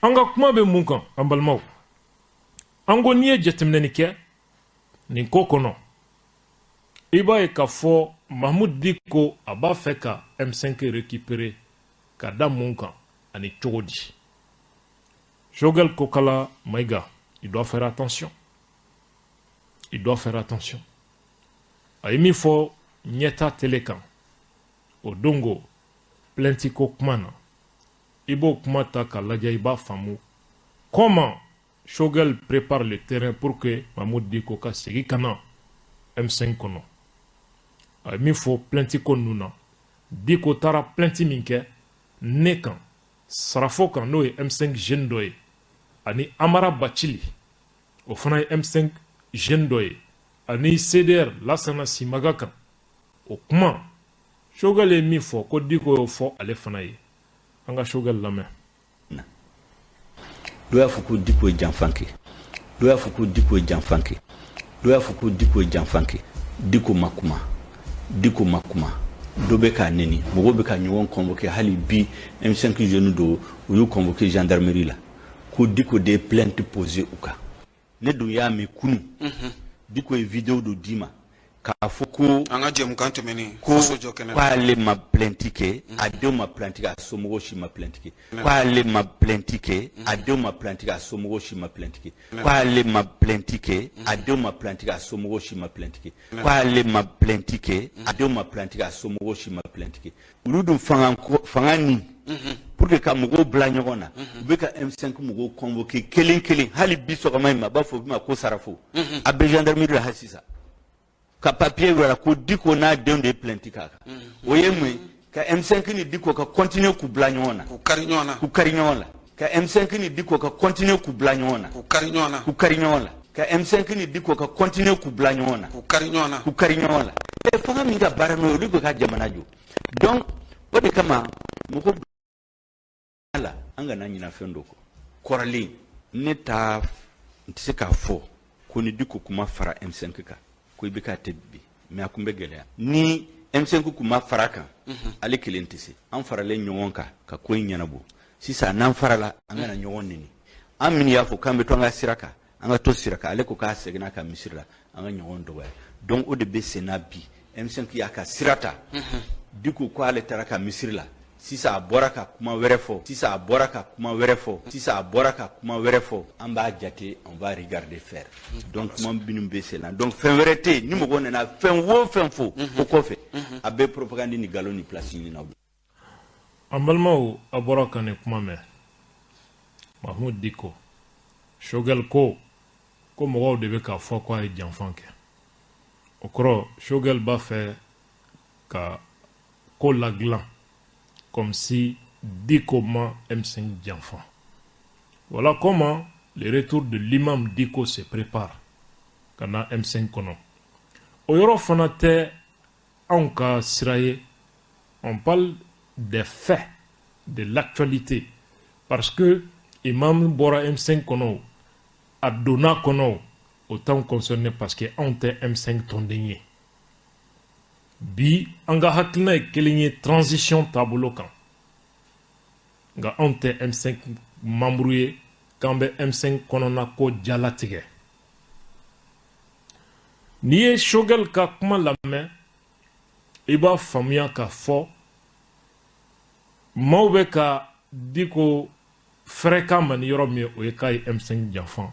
An ka kuma bɛ mun kan, an balimaw? An ko n'i ye jateminɛni kɛ nin ko kɔnɔ, i b'a ye k'a fɔ Mahmoud Dicko a b'a fɛ ka M5 récupérer ka da mun kan ani cogo di? Choguel Kokalla Maïga, il doit faire attention, il doit faire attention. A ye min fɔ Ɲɛta télé kan o don ko plainte ko kuma na, i b'o kuma ta k'a lajɛ, i b'a faamu comment Choguel prépare le terrain pour que Mahmoud Dicko ka segin ka na M5 kɔnɔ. A ye min fɔ plainte ko ninnu na, Dicko taara plainte min kɛ ne kan, Sarafo kan, n'o ye M5 jeune dɔ ye, ani Amara Bacili, o fana ye M5 jeune dɔ ye, ani CDR Lasana Simaga kan, o kuma, Choguel ye min fɔ ko Dicko y'o fɔ ale fana ye. An ka Choguel lamɛn. Dɔw y'a fɔ ko Dicko ye janfan kɛ, dɔw y'a fɔ ko Dicko ye janfan kɛ, dɔw y'a fɔ ko Dicko ye janfan kɛ. Dicko ma kuma, Dicko ma kuma. Dɔ bɛ k'a neni, mɔgɔw bɛ ka ɲɔgɔn convoqué. Hali bi, M5 jeune dɔw, u y'u convoqué gendarmerie la ko Dicko de ye plainte posé u kan. Ne dun y'a mɛn kunu, Dicko ye vidéo dɔ d'i ma k'a fɔ ko An ka jɛmukan tɛmɛnen ko faso jɔ kɛnɛ. K'ale ma plainte kɛ, a denw ma plainte kɛ, a somɔgɔw si ma plainte kɛ. K'ale ma plainte kɛ, a denw ma plainte kɛ, a somɔgɔw si ma plainte kɛ. K'ale ma plainte kɛ, a denw ma plainte kɛ, a somɔgɔw si ma plainte kɛ. K'ale ma plainte kɛ, a denw ma plainte kɛ, a somɔgɔw si ma plainte kɛ. Olu dun fanga fanga nin pour que ka mɔgɔw bila ɲɔgɔn na, u bɛ ka M5 mɔgɔw convoqué kelen kelen. Hali bi sɔgɔma in ma, a b'a fɔ o ma ko Sarafo, a bɛ gendarmerie la hali sisan ka papier wɛrɛ ko Dicko n'a denw de ye plainte k'a kan. O ye mun ye? Ka M5 ni Dicko ka continuer k'u bila ɲɔgɔn na. K'u kari ɲɔgɔn na. K'u kari ɲɔgɔn la. Ka M5 ni Dicko ka continuer k'u bila ɲɔgɔn na. K'u kari ɲɔgɔn na. K'u kari ɲɔgɔn la. Ka M5 ni Dicko ka continuer k'u bila ɲɔgɔn na. K'u kari ɲɔgɔn na. K'u kari ɲɔgɔn la. Ɛ, fanga min ka baara n'o ye, olu bɛ ka jamana jɔ. Donc o de kama mɔgɔ la, an kana ɲina fɛn dɔ kɔ. Kɔrɔlen, ne ta n tɛ se k'a fɔ ko ni Dicko kuma fara M5 kan ko i bɛ k'a tɛ bi, mais a kun bɛ gɛlɛya. Ni M5 kun ma fara kan, ale kelen tɛ se. An faralen ɲɔgɔn kan ka ko in ɲɛnabɔ. Sisan n'an farala, an kana ɲɔgɔn neni. An minnu y'a fɔ k'an bɛ to an ka sira kan, an ka to sira kan. Ale ko k'a seginna ka misiri la, an ka ɲɔgɔn dɔgɔya. Donc o de bɛ sen na bi. M5 y'a ka sira ta, Dicko ko ale taara ka misiri la. Sisan a bɔra ka kuma wɛrɛ fɔ, sisan a bɔra ka kuma wɛrɛ fɔ, sisan a bɔra ka kuma wɛrɛ fɔ. An b'a jate, on va regarder faire. Donc kuma minnu bɛ sen na, donc fɛn wɛrɛ tɛ yen. Ni mɔgɔ nana fɛn o fɛn fɔ o kɔfɛ, a bɛ propagande ni nkalon ni place ɲini na. An balimaw, a bɔra ka nin kuma mɛn. Mahmoud Dicko, Choguel ko ko mɔgɔw de bɛ k'a fɔ ko a ye janfan kɛ. O kɔrɔ, Choguel b'a fɛ ka ko ladilan comme si Dicko ma M5 janfan. Voilà comment le retour de l'imam Dicko se prépare ka na M5 kɔnɔ. O yɔrɔ fana tɛ anw ka sira ye. On parle des faits de l'actualité, parce que imam bɔra M5 kɔnɔ, a donna kɔnɔ, o t'anw concerné, parce que anw tɛ M5 tɔnden ye. Bi an ka hakilina ye kelen ye transition taabolo kan, nka anw tɛ M5 membre ye k'an bɛ M5 kɔnɔna ko jalatigɛ. N'i ye Choguel ka kuma lamɛn, i b'a faamuya k'a fɔ maaw bɛ ka Dicko fɛrɛ ma ni yɔrɔ min ye, o ye k'a ye M5 janfan.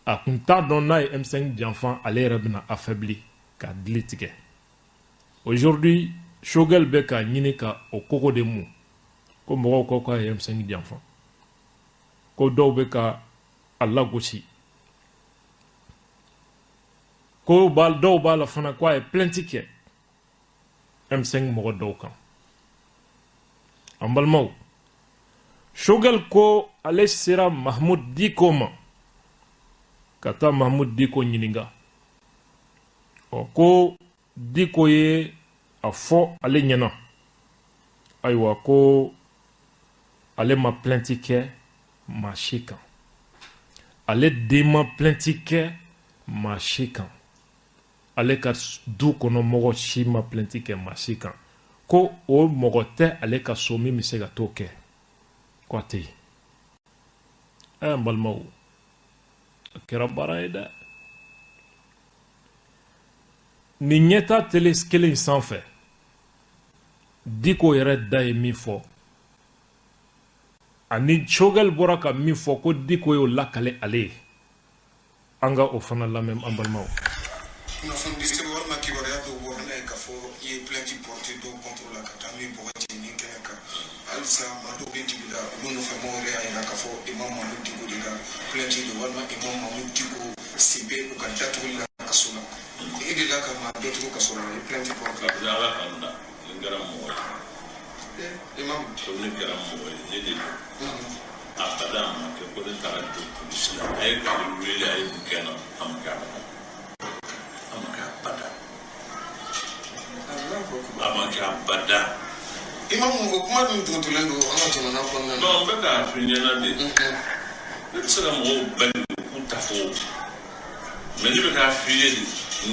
A kun t'a dɔn n'a ye M5 janfan, ale yɛrɛ bɛna affaibli ka dili tigɛ. Aujourd'hui, Choguel bɛ ka ɲini ka o kogo de mu ko mɔgɔw ko k'a ye M5 janfan, ko dɔw bɛ ka a lagosi, ko dɔw b'a la fana ko a ye plainte kɛ M5 mɔgɔ dɔw kan. An balimaw, Choguel ko ale sera Mahmoud Dicko ma ka taa Mahmoud Dicko ɲininka. Ɔ, ko Dicko ye a fɔ ale ɲɛna, ayiwa, ko ale ma plainte kɛ maa si kan, ale den ma plainte kɛ maa si kan, ale ka du kɔnɔ mɔgɔ si ma plainte kɛ maa si kan, ko o mɔgɔ tɛ ale ka so min bɛ se ka t'o kɛ, ko a tɛ yen. Ɛ n balimaw, a kɛra baara ye dɛ. Nin ɲɛta tele kelen in sanfɛ, Diko yɛrɛ da ye min fɔ ani Choguel bɔra ka min fɔ ko Diko y'o lakale ale ye, an ka o fana lamɛn an balimaw. Kunnafoni sɛbɛn walima kibaruya dɔw bɔra n'a ye k'a fɔ i ye plainte porté dɔw contre la ka taa n'u ye bɔgɔ jeninen kɛnɛ kan. Halisa maa dɔw bɛ dibi la, olu nɔfɛ mɔgɔw yɛrɛ y'a jira k'a fɔ Imam Mahmoud Dicko de ka plainte don walima Imam Mahmoud Dicko sen bɛ u ka datuguli la kaso la. E delila ka maa dɔ tugu kaso la, i ye plainte porté. Kabini Ala ka n da, ni kɛra mɔgɔ ye. Imam. Ko ne kɛra mɔgɔ ye, ne de don. Abada a ma kɛ ko ne taara jɔ polisi la, a ye k'ale wele, a ye nin kɛ n na, a ma kɛ abada. A ma kɛ abada. A ma kɛ abada. Imam, o kuma dun dogotolen don an ka jamana kɔnɔna na. Non, n bɛ k'a f'i ɲɛna de. Ne tɛ se ka mɔgɔw bali k'u ta fɔ. Mais ne bɛ k'a f'i ye de,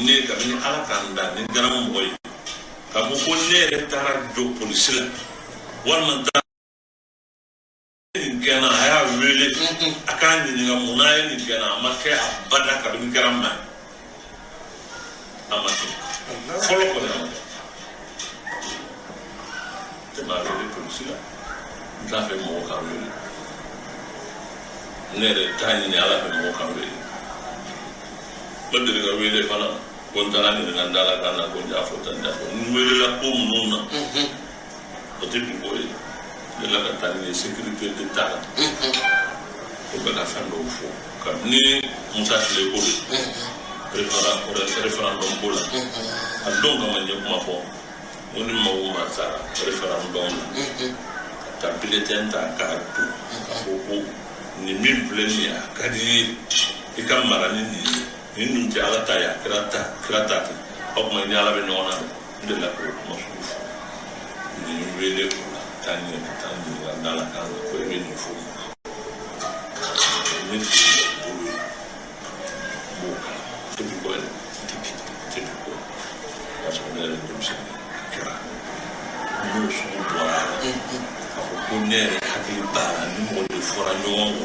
ne kabini Ala k'an da, ni kɛra mɔgɔ ye, k'a fɔ ko ne yɛrɛ taara jɔ polisi la, walima n taara nin kɛ n na, a y'a wele, a k'a ɲininka mun n'a ye nin kɛ n na, a ma kɛ abada kabini n kɛra maa ye. A ma kɛ. Fɔlɔ kɔni a ma kɛ. N tɛ maa wele polisi la. N t'a fɛ mɔgɔ ka wele. Ne yɛrɛ t'a ɲini Ala fɛ mɔgɔ ka wele. N ma deli ka wele fana ko n taara ɲininka n da la ka na ko n y'a fɔ tan, n y'a fɔ. N welela ko minnu na, o tɛ bi ko ye. Ne la ka taa ni ye sécurité d'État la. O bɛ ka fɛn dɔw fɔ. Kabini Musa tile ko de, référendum ko la. A don kama n ye kuma fɔ. N ko ni maa o maa taara référendum la, ka taa bulletin ta k'a don, k'a fɔ ko nin min filɛ nin ye, a ka di i ye, i ka mara ni nin ye. Nin dun tɛ Ala ta ye, a kira ta, kira ta tɛ. O tuma i ni Ala bɛ ɲɔgɔn na dɛ. N delila k'o kuma sugu fɔ. Nin ye n wele o la, taa ɲininka, taa ɲininka n da la kan na ko e bɛ nin fɔ mun na. Ne tun ye bolo ye, n b'o kalan. Tɛ bi bɔ yɛrɛ, tɛ bi bɔ. O y'a sɔrɔ ne yɛrɛ ye denmisɛnnin ye, a kɛra. N'o sugu bɔra a la, k'a fɔ ko ne yɛrɛ hakili b'a la, ni mɔgɔ de fɔra ɲɔgɔn kɔ,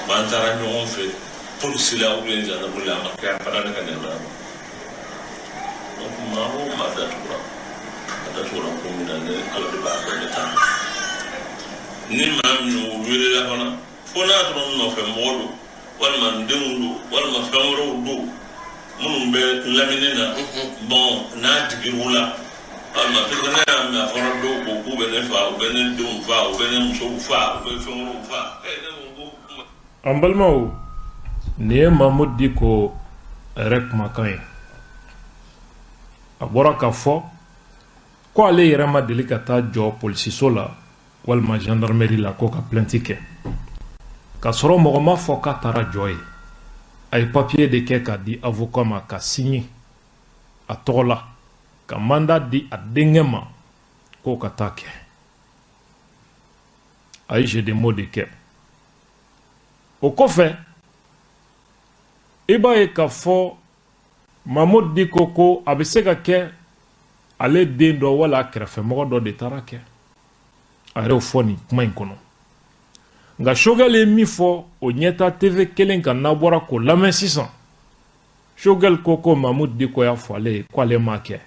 k'an taara ɲɔgɔn fɛ polisi la ou bien gendarmerie la, a ma kɛ abada ne ka ɲɛnamaya kɔnɔ. Donc maa o maa datugura, a datugura ko min na, ne Ala de b'a dɔn, ne t'a dɔn. Ni maa min y'o welela fana, fo n'a sɔrɔ n nɔfɛ mɔgɔ don, walima n denw don, walima fɛn wɛrɛw don minnu bɛ lamini na, bon n'a digir'u la, walima parce que ne y'a mɛn a fɔra dɔw ko k'u bɛ ne fa, u bɛ ne denw fa, u bɛ ne musow fa, u bɛ fɛn wɛrɛw fa. Ne ko ko An balimaw, nin ye Mahmoud Dicko yɛrɛ kumakan ye. A bɔra k'a fɔ ko ale yɛrɛ ma deli ka taa jɔ polisiso la walima gendarmerie la ko ka plainte kɛ, k'a sɔrɔ mɔgɔ ma fɔ k'a taara jɔ ye. A ye papier de kɛ k'a di avocat ma ka signer a tɔgɔ la, ka mandat di a denkɛ ma k'o ka taa kɛ. A ye jeu de mots de kɛ. O kɔfɛ, i b'a ye k'a fɔ Mahmoud Dicko ko a bɛ se ka kɛ ale den dɔ wala kɛrɛfɛmɔgɔ dɔ de taara kɛ. A yɛrɛ y'o fɔ nin kuma in kɔnɔ. Nka Choguel ye min fɔ o ɲɛta TV kelen kan, n'a bɔra k'o lamɛn sisan, Choguel ko ko Mahmoud Dicko y'a fɔ ale ye ko ale m'a kɛ,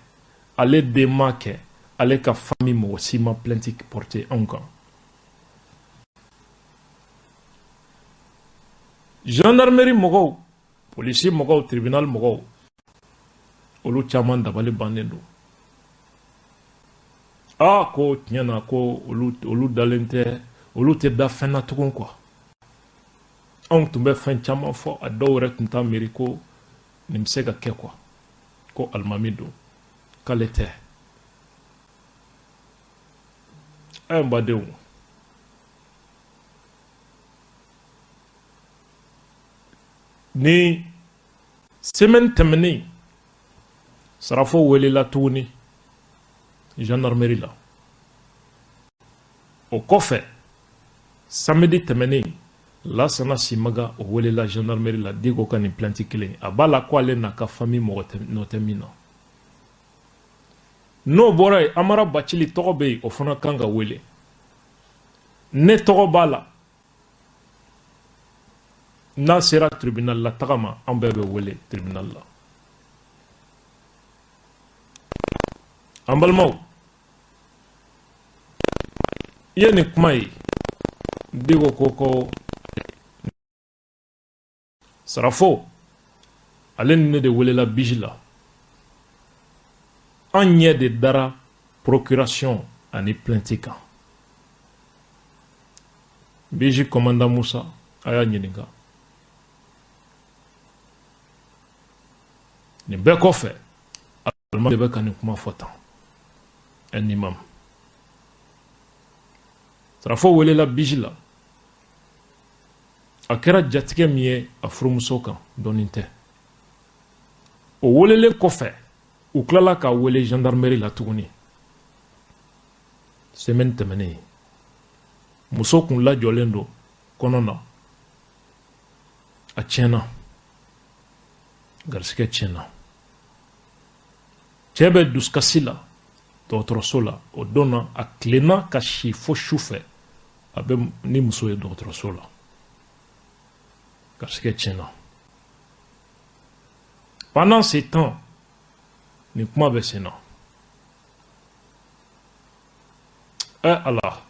ale den m'a kɛ, ale ka famille mɔgɔ si ma plainte porter anw kan. Gendarmerie mɔgɔw, polisi mɔgɔw, tribunal mɔgɔw, olu caman dabali bannen don. Ko tiɲɛ na ko olu dalen tɛ, olu tɛ da fɛn na tugun quoi. Anw tun bɛ fɛn caman fɔ, a dɔw yɛrɛ tun t'a miiri ko nin bɛ se ka kɛ quoi, ko alimami don, k'ale tɛ. N badenw, ni semaine tɛmɛnen, Sarafo welela tuguni gendarmerie la. O kɔfɛ, samedi tɛmɛnen, Lasana Simaga o welela gendarmerie la, Dicko ka nin plainte kelen. A b'a la ko ale n'a ka famille mɔgɔ tɛ, nɔ tɛ min na. N'o bɔra yen, Amara Bacili tɔgɔ bɛ yen, o fana kan ka wele. Ne tɔgɔ b'a la. N'a sera tribunal la taga ma, an bɛɛ bɛ wele tribunal la. An balimaw, i ye nin kuma ye, Diko ko Sarafo, ale ni ne de welela BIJ la. An ɲɛ de dara procuration ani plainte kan. BIJ commandant Musa, a y'a ɲininka. Nin bɛɛ kɔfɛ, alima de bɛ ka nin kuma fɔ tan, un imam. Sarafo welela BIJ la. A kɛra jatigɛ min ye a furumuso kan, dɔɔnin tɛ. O welelen kɔfɛ, u tilala k'a wele gendarmerie la tuguni. Semaine tɛmɛnen, muso kun lajɔlen don kɔnɔ na, a tiɲɛna, garisɛgɛ tiɲɛna, cɛ bɛ dusukasi la dɔgɔtɔrɔso la. O don na, a tilenna ka si fo su fɛ, a bɛ ni muso ye dɔgɔtɔrɔso la, garisɛgɛ tiɲɛna. Pendant ce temps, nin kuma bɛ sen na. Ɛ Ala,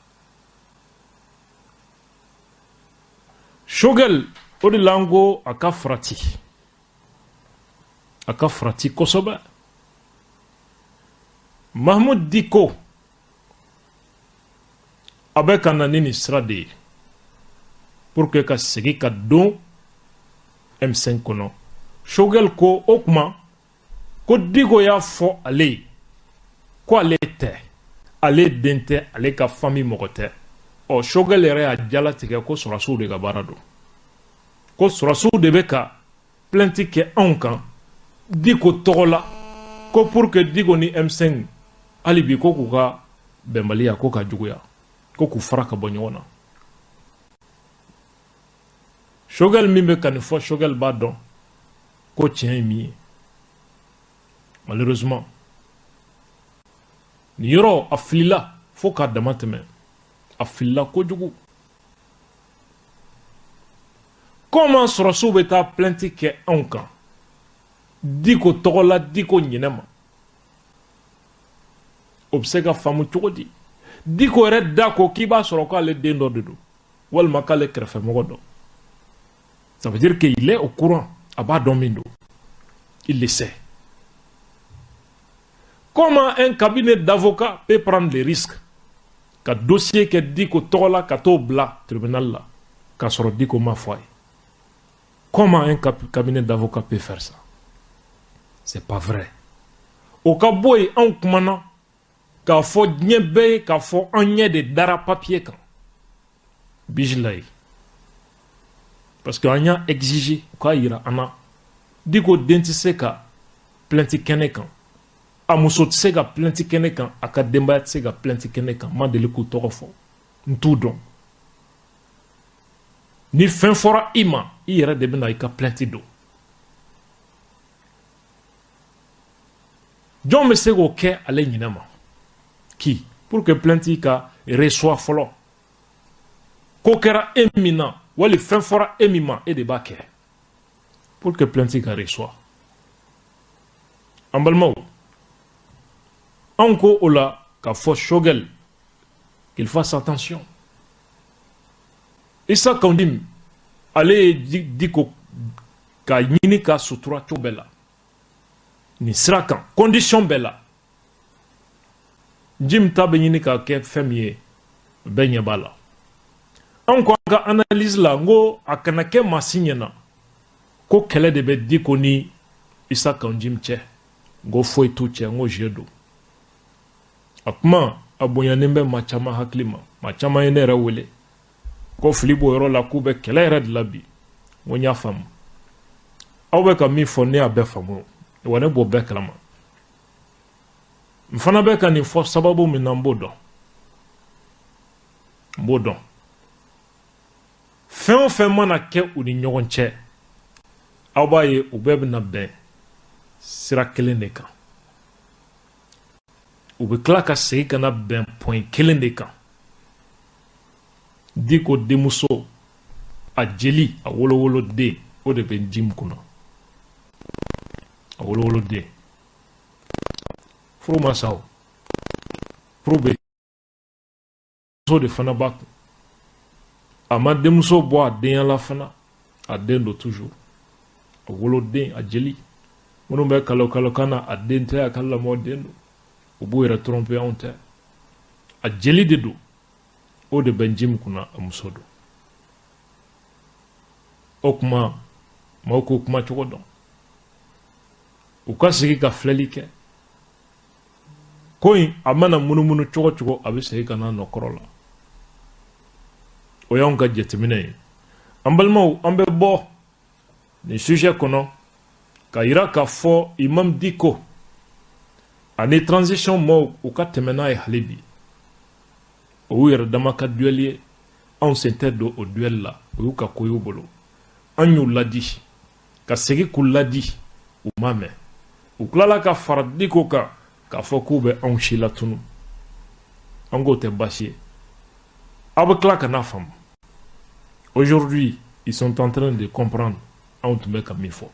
Choguel, o de la n ko a ka farati, a ka farati kosɛbɛ. Mahmoud Diko a bɛ ka na ni nin sira de ye pour que ka segin ka don M5 kɔnɔ. Choguel ko o kuma ko Diko y'a fɔ ale ye ko ale tɛ, ale den tɛ, ale ka famille mɔgɔ tɛ. Ɔ, Choguel yɛrɛ y'a jalatigɛ ko sɔrɔsiw de ka baara don, ko sɔrɔsiw de bɛ ka plainte kɛ anw kan Diko tɔgɔ la, ko pour que Diko ni M5 hali bi ko k'u ka bɛnbaliya ko ka juguya, ko k'u fara ka bɔ ɲɔgɔn na. Choguel min bɛ ka nin fɔ, Choguel b'a dɔn ko tiɲɛ ye min ye. Malheureusement, nin yɔrɔ a filila fo k'a dama tɛmɛ, a filila kojugu. Comment sɔrɔsiw bɛ taa plainte kɛ anw kan Diko tɔgɔ la, Diko ɲinɛ ma? O bɛ se ka faamu cogo di? Diko yɛrɛ da ko k'i b'a sɔrɔ k'ale den dɔ de don walima k'ale kɛrɛfɛmɔgɔ dɔ. Ça veut dire qu'il est au courant, a b'a dɔn min don, il le sait. Comment un cabinet d'avocat peut prendre les risques ka dossier kɛ Diko tɔgɔ la ka t'o bila tribunal la k'a sɔrɔ Diko ma fɔ a ye? Comment un cabinet d'avocat peut faire ça? C'est pas vrai. O ka bɔ yen, anw kumana k'a fɔ diɲɛ bɛɛ ye k'a fɔ an ɲɛ de dara papier kan BIJ la ye, parce que an y'a exiger u k'a yira an na. Diko den tɛ se ka plainte kɛnɛ kan, a muso tɛ se ka plainte kɛnɛ kan, a ka denbaya tɛ se ka plainte kɛnɛ kan. N ma deli k'u tɔgɔ fɔ, n t'u dɔn. Ni fɛn fɔra i ma, i yɛrɛ de bɛna i ka plainte don. Jɔn bɛ se k'o kɛ ale ɲinɛ ma qui pour que plainte ka reçoit fɔlɔ? Ko kɛra e min na wali fɛn fɔra e min ma, e de b'a kɛ pour que plainte ka reçoit. An balimaw, anw ko o la k'a fɔ Choguel qu'il fasse attention. Issa Kaou N'Djim, ale ye Diko ka ɲini ka sutura cogo bɛɛ la nin sira kan, condition bɛɛ la. Jim ta bɛ ɲini ka kɛ fɛn min ye, bɛɛ ɲɛ b'a la. Anw ko an ka analyse la, n ko a kana kɛ maa si ɲɛna ko kɛlɛ de bɛ Diko ni Issa Kaou N'Djim cɛ. N ko foyi t'u cɛ, n ko jeu don. A kuma a bonyanen bɛ maa caman hakili ma. Maa caman ye ne yɛrɛ wele ko fili b'o yɔrɔ la, k'u bɛ kɛlɛ yɛrɛ de la bi. N ko n y'a faamu, aw bɛ ka min fɔ, ne y'a bɛɛ faamu wa, ne b'o bɛɛ kalama. N fana bɛ ka nin fɔ sababu min na, n b'o dɔn, n b'o dɔn. Fɛn o fɛn mana kɛ u ni ɲɔgɔn cɛ, aw b'a ye u bɛɛ bɛna bɛn sira kelen de kan, u bɛ tila ka segin ka na bɛn point kelen de kan. Diko denmuso A jeli, a wolowoloden, o de bɛ Ntim kunna. A wolowoloden. Furu ma sa o. Furu bɛ muso de fana b'a kun. A ma denmuso bɔ a denya la fana, a den don toujours. A woloden, a jeli. Minnu bɛ kalo kalo kan na, a den tɛ, a ka lamɔ den don. U b'u yɛrɛ tromper, anw tɛ. A jeli de don. O de bɛ Ntim kunna, a muso don. O kuma, maaw k'o kuma cogo dɔn. U ka sigi ka filɛli kɛ. Ko in a mana munumunu cogo cogo, a bɛ segin ka na nɔ kɔrɔ la. O y'anw ka jateminɛ ye. An balimaw, an bɛ bɔ nin sujet kɔnɔ ka yira k'a fɔ Imam Dicko ani transition maaw, u ka tɛmɛ n'a ye hali bi. O y'u yɛrɛ dama ka duel ye. Anw sen tɛ don o duel la. O y'u ka ko y'u bolo. An y'u ladi ka segin k'u ladi, u ma mɛn. U tilala ka fara Dicko kan k'a fɔ k'u bɛ anw si latunu. An k'o tɛ baasi ye, aw bɛ tila ka n'a faamu. Aujourd'hui, ils sont en train de comprendre anw tun bɛ ka min fɔ.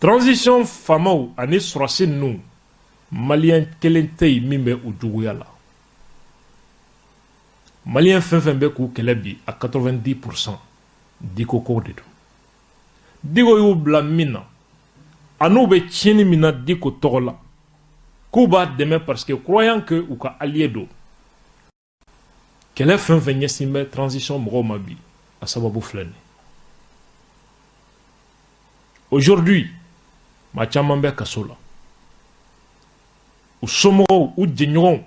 Transition faamaw ani sɔrɔsi ninnu, maliyɛn kelen tɛ yen min bɛ u juguya la. Maliyɛn fɛn fɛn bɛ k'u kɛlɛ bi, a 90 %, Dicko ko de don. Dicko y'u bila min na, a n'u bɛ tiɲɛni min na Dicko tɔgɔ la, k'u b'a dɛmɛ parce que croyant que u ka allié don. Kɛlɛ fɛn fɛn ɲɛsin bɛ transition mɔgɔw ma bi, a sababu filɛ nin ye. Aujourd'hui, maa caman bɛ kaso la, u somɔgɔw, u jɛɲɔgɔnw,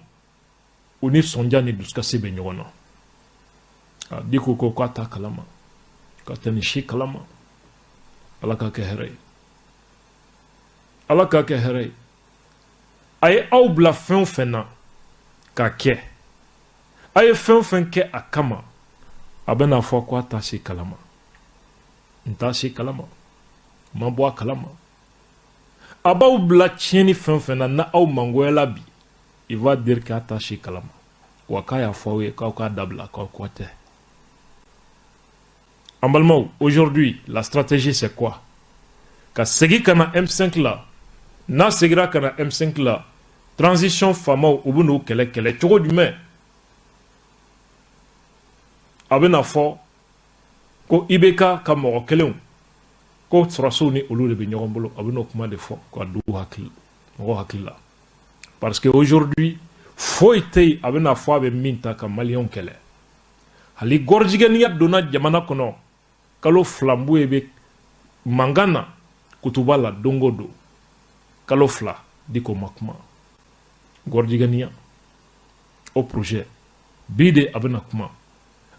u ni sɔnja ni dusukasi bɛ ɲɔgɔn na. A Dicko ko k'a t'a kalama, k'a tɛ nin si kalama. Ala k'a kɛ hɛrɛ ye, Ala k'a kɛ hɛrɛ ye. A ye aw bila fɛn o fɛn na k'a kɛ, a ye fɛn o fɛn kɛ a kama, a bɛna fɔ ko a t'a si kalama. N t'a si kalama, n ma bɔ a kalama. A b'aw bila tiɲɛni fɛn o fɛn na, na aw mangoyala bi, il va dire k'a t'a si kalama, wa k'a y'a fɔ aw ye k'aw k'a dabila, k'aw kɔ tɛ. An balimaw, aujourd'hui, la stratégie, c'est quoi? Ka segin ka na M5 la. N'a seginna ka na M5 la, transition faamaw, u bɛ n'u kɛlɛ kɛlɛ cogo jumɛn? A bɛna fɔ ko IBK ka mɔgɔ kelenw, ko sɔrɔsiw ni olu de bɛ ɲɔgɔn bolo. A bɛ n'o kuma de fɔ ka dugu hakili, mɔgɔ hakili la, parce que aujourd'hui, foyi tɛ yen a bɛna fɔ a bɛ min ta ka maliyɛnw kɛlɛ. Hali gɔrɔjigɛniya donna jamana kɔnɔ kalo 2, ye bɛ mankan na kutuba la don o don, kalo 2, Dicko ma kuma. Gɔrɔjigɛniya o projet bi de, a bɛna kuma,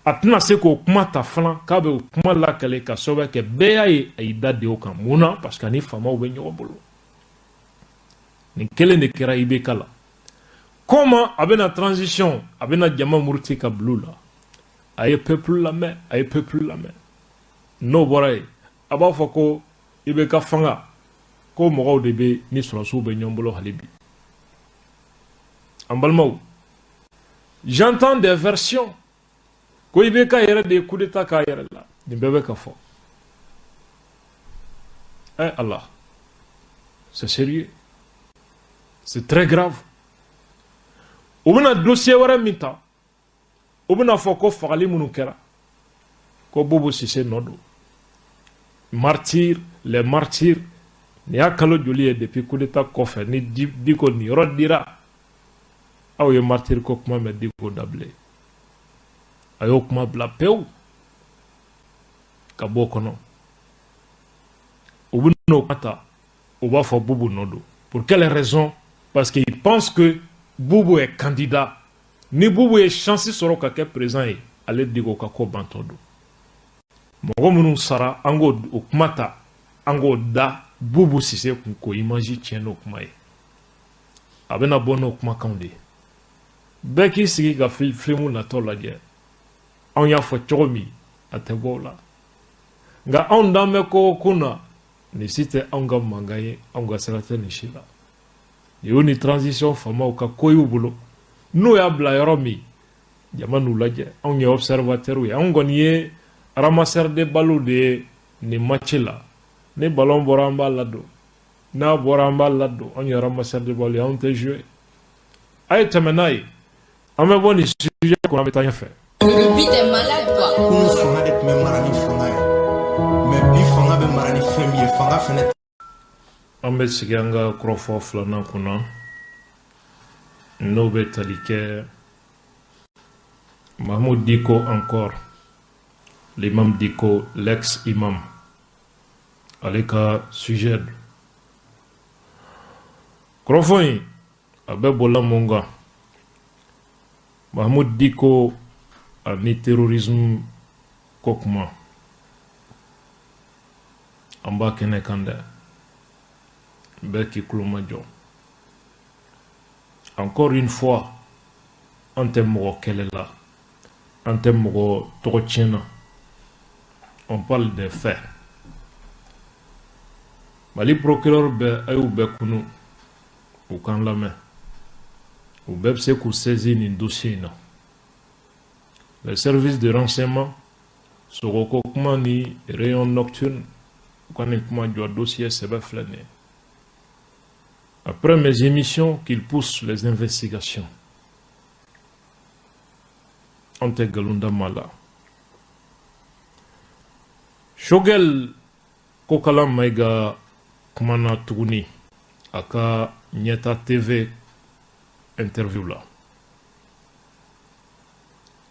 a tɛna se k'o kuma ta fana k'a bɛ o kuma lakale ka sababu kɛ bɛɛ y'a ye a y'i da de o kan. Mun na? Parce que ani faamaw bɛ ɲɔgɔn bolo. Nin kelen de kɛra IBK la. Comment a bɛna transition, a bɛna jama muruti ka bila u la? A ye peuple lamɛn, a ye peuple lamɛn. N'o bɔra yen, a b'a fɔ ko IBK fanga, ko mɔgɔw de bɛ ni sɔrɔsiw bɛ ɲɔgɔn bolo hali bi. An balimaw, j'entends des versions ko IBK yɛrɛ de ye coup d'état k'a yɛrɛ la. Nin bɛɛ bɛ ka fɔ. Eh Allah, c'est sérieux, c'est très grave. U bɛna dossier wɛrɛ min ta, u bɛna fɔ ko fagali minnu kɛra, ko Boubou Cissé nɔ don. Martyr, les martyrs. Nin y'a kalo joli ye depuis coup d'état kɔfɛ ni Dicko nin yɔrɔ dira? Aw ye martyr ko kuma mɛn Dicko da bilen? A y'o kuma bila pewu ka bɔ o kɔnɔ. U bɛ n'o kuma ta, u b'a fɔ Boubou nɔ don. Pour quelle raison? Parce qu'ils pensent que Boubou est candidat. Ni Boubou ye chance sɔrɔ ka kɛ président ye, ale Dicko ka ko bantɔ don. Mɔgɔ minnu sara, an k'o o kuma ta, an k'o da Boubou Cissé kun, k'o image tiɲɛ n'o kuma ye. A bɛna bɔ n'o kumakanw de ye. Bɛɛ k'i sigi ka filimu natɔ lajɛ. Anw y'a fɔ cogo min, a tɛ bɔ o la. Nka anw dan bɛ ko o kun na, nin si tɛ anw ka mankan ye, anw ka sira tɛ nin si la. Nin y'u ni transition faamaw ka ko y'u bolo. N'u y'a bila yɔrɔ min, jama n'u lajɛ. Anw ye observateur ye, anw kɔni ye. Ramasseur de balles de ye nin match la. Ni ballon bɔra, an b'a ladon, n'a bɔra, an b'a ladon. Anw ye ramasseur de balles ye, anw tɛ jouer. A ye tɛmɛ n'a ye, an bɛ bɔ nin sujet kɔnɔ, an bɛ taa ɲɛfɛ. Le beat est malade, quoi. Kunun, fanga de tun bɛ mara ni fanga ye, mais bi, fanga bɛ mara ni fɛn min ye, fanga fɛnɛ. An bɛ sigi an ka kɔrɔfɔ filanan kunna, n'o bɛ tali kɛ Mahmoud Dicko encore, l'imam Dicko, l'ex-imam, ale ka sujet don. Kɔrɔfɔ in, a bɛ bolila mun kan? Mahmoud Dicko ani terrorisme ko kuma, an b'a kɛnɛ kan dɛ. Bɛɛ k'i tulo majɔ. Encore une fois, an tɛ mɔgɔ kɛlɛ la, an tɛ mɔgɔ tɔgɔ tiɲɛ na, on parle des faits. Mali procureur bɛɛ, a y'u bɛɛ kunu, u k'an lamɛn. U bɛɛ bɛ se k'u saisir nin dossier in na. Les services de renseignement, sogoko kuma ni rayon nocturne, u ka nin kuma jɔ. Dossier sɛbɛ filɛ nin ye. Après mes émissions, qu'ils poussent les investigations. An tɛ nkalon da maa la. Choguel Kokala Maïga kumana tuguni a ka Ɲɛta TV interview la.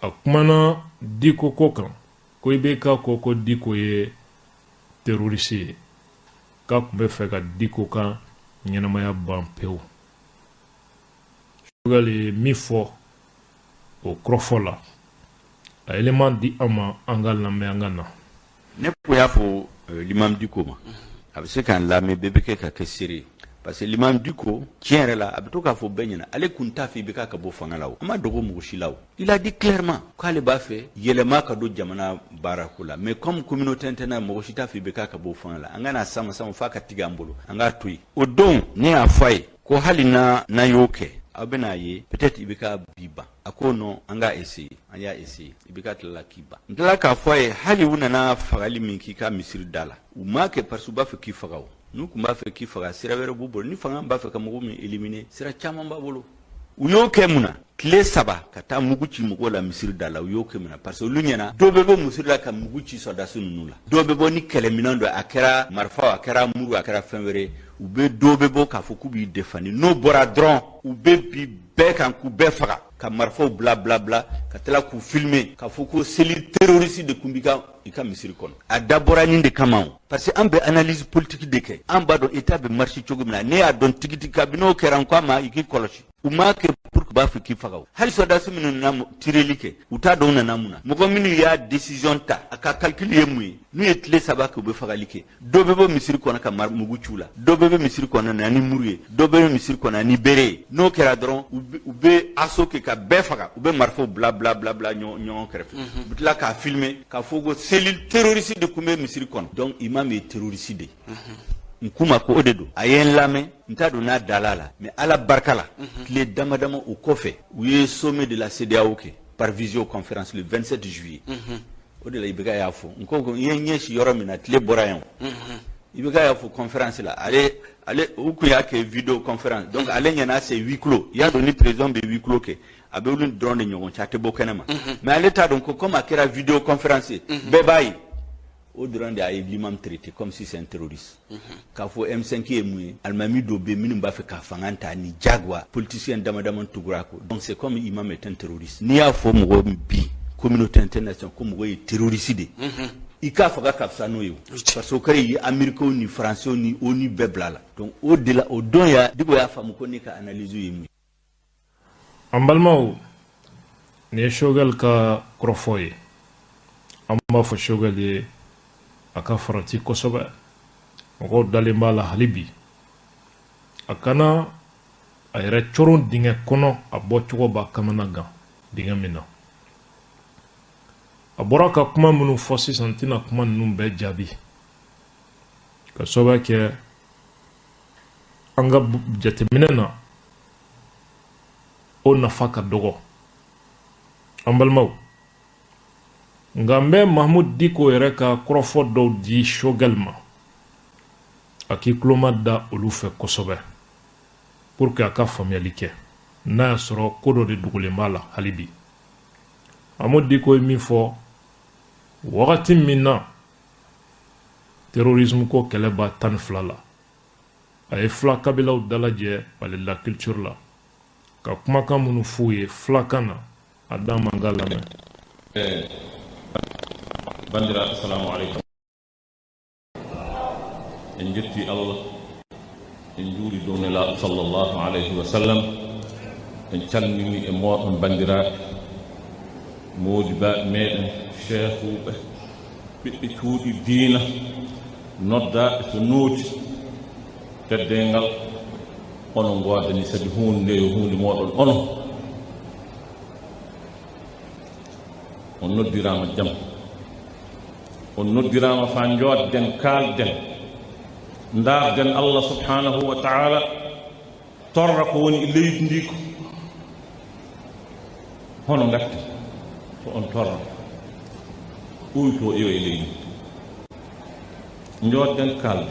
A kumana Dicko ko kan, ko IBK ko ko Dicko ye terroriste ye, k'a tun bɛ fɛ ka Dicko ka ɲɛnamaya ban pewu. Choguel ye min fɔ o kɔrɔfɔ la, a élément di an ma, an ka lamɛn, an ka na. Ne ko y'a fɔ l'imam Dicko ma, a bɛ se k'an lamɛn, bɛɛ bɛ kɛ ka kɛ seere ye, parce que l'imam Dicko, tiɲɛ yɛrɛ la, a bɛ to k'a fɔ bɛɛ ɲɛna, ale kun t'a fɛ IBK ka bɔ fanga la. O, an ma dogo mɔgɔ si la. O, il a dit clairement k'ale b'a fɛ yɛlɛma ka don jamana baarako la, mais comme communauté internationale, mɔgɔ si t'a fɛ IBK ka bɔ fanga la, an ka n'a sama sama f'a ka tigɛ an bolo, an k'a to yen. O don, ne y'a fɔ a ye ko hali n'a n'an y'o kɛ, aw bɛn'a ye peut-être IBK b'i ban. A ko non, an k'a essayer. An y'a essayer, IBK tilala k'i ban. N tilala k'a fɔ a ye, hali u nana fagali min k'i ka misiri da la, u m'a kɛ parce que u b'a fɛ k'i faga. O, n'u tun b'a fɛ k'i faga, sira wɛrɛ b'u bolo. Ni fanga b'a fɛ ka mɔgɔ min éliminer, sira caman b'a bolo. U y'o kɛ mun na? Tile 3 ka taa mugu ci mɔgɔw la misiri da la, u y'o kɛ mun na? Parce que olu ɲɛna, dɔw bɛ bɔ misiri la ka mugu ci sɔrɔdasi ninnu la, dɔw bɛ bɔ ni kɛlɛminɛn dɔ, a kɛra marifa, a kɛra muru, a kɛra fɛn wɛrɛ. U bɛ dɔw bɛ bɔ k'a fɔ k'u b'i défendre, n'o bɔra dɔrɔn, u bɛ bi bɛɛ kan k'u bɛɛ faga, ka marifaw bila bila bila, ka tila k'u filmer k'a fɔ ko cellule terroriste de tun b'i ka i ka misiri kɔnɔ. A dabɔra nin de kama o, parce que an bɛ analyse politique de kɛ, an b'a dɔn état bɛ marcher cogo min na. Ne y'a dɔn tigitigi, kabini o kɛra, n ko a ma, i k'i kɔlɔsi. U m'a kɛ pour que u b'a fɛ k'i faga. O, hali sɔrɔdasi minnu nana tireli kɛ, u t'a dɔn u nana mun na. Mɔgɔ minnu y'a décision ta, a ka calcul ye mun ye? N'u ye tile 3 kɛ, u bɛ fagali kɛ, dɔ bɛ bɔ misiri kɔnɔ ka mugu ci u la, dɔ bɛ bɔ misiri kɔnɔ na ni muru ye, dɔ bɛ misiri kɔnɔ ni bere ye. N'o kɛra dɔrɔn, u bɛ assaut kɛ ka bɛɛ faga, u bɛ marifaw bila bila bila bila ɲɔgɔn kɛrɛfɛ, u bɛ tila k'a filmer k'a fɔ ko cellule terroriste de tun bɛ misiri kɔnɔ. Donc imam ye terroriste de ye. N k'u ma ko o de don. A ye n lamɛn, n t'a dɔn n'a dala la, mais Ala barika la, tile dama dama o kɔfɛ, u ye sommet de la CEDEAO kɛ par visioconférence le 27 juillet. O de la IBK y'a fɔ. N ko n ye ɲɛsin yɔrɔ min na, tile bɔra yen. O, IBK y'a fɔ conférence la, ale u kun y'a kɛ vidéo conférence, donc ale ɲɛna c'est huis clos. I y'a dɔn, ni président bɛ huis clos kɛ, a bɛ olu dɔrɔn de ɲɔgɔn cɛ, a tɛ bɔ kɛnɛ ma. Mais ale t'a dɔn ko comme a kɛra vidéo conférence ye, bɛɛ b'a ye. O dɔrɔn de, a ye l'imam traité comme si c'est un terroriste, k'a fɔ M5 ye mun ye, alimami dɔw bɛ minnu b'a fɛ ka fanga ta ni jagoya, politicien dama dama tugura ko. Donc c'est comme imam est un terroriste. N'i y'a fɔ mɔgɔ min bi communauté internationale ko mɔgɔ ye terroriste de, i k'a faga ka fisa n'o ye o, parce que o kɛra i ye Américains ni Français ni ONU bɛɛ bila la. Donc o de la, o don ya, Dicko y'a faamu ko ne ka analyse ye mun ye. An balimaw, nin ye Choguel ka kɔrɔfɔ ye. An b'a fɔ Choguel ye, a ka farati kosɛbɛ. Mɔgɔw dalen b'a la hali bi. A kana a yɛrɛ coron dingɛ kɔnɔ, a bɔcogo b'a kamana gan dingɛ min na. A bɔra ka kuma minnu fɔ sisan, n tɛna kuma ninnu bɛɛ jaabi, ka sababu kɛ an ka jateminɛ na, o nafa ka dɔgɔ. An balimaw, Nka n bɛ Mahmoud Dicko yɛrɛ ka kɔrɔfɔ dɔw di Choguel ma, a k'i tuloma da olu fɛ kosɛbɛ pour que a ka faamuyali kɛ, n'a y'a sɔrɔ ko dɔ de dogolen b'a la hali bi. Mahmoud Dicko ye min fɔ wagati min na terrorisme ko kɛlɛ b'a 12 la, a ye fila kabilaw dalajɛ Palais de la Culture la ka kumakan minnu f'u ye filakan na, a d'an ma, n ka lamɛn. Bandiraɓe, assalamu aleykum. En jetti Allah, en juuri dow nelaɗo sallllahu alayhi wa sallam, en calmini e moɗon bandiraɓe, modibaɓe meɗen, cheikhuɓe, ɓiɓɓe cuuɗi diina, noddaɓe so nooti teddengal onon godani, saabi hunde nde yo hunde moɗon. Onon on noddirama jaam, on noddirama fa jodden, kalden, darden Allah subhanahu wa taala torra ko woni e leydi ndi, ko hono gatte so on torra ɓuyto iwa e leydi ndi. Jodden, kalde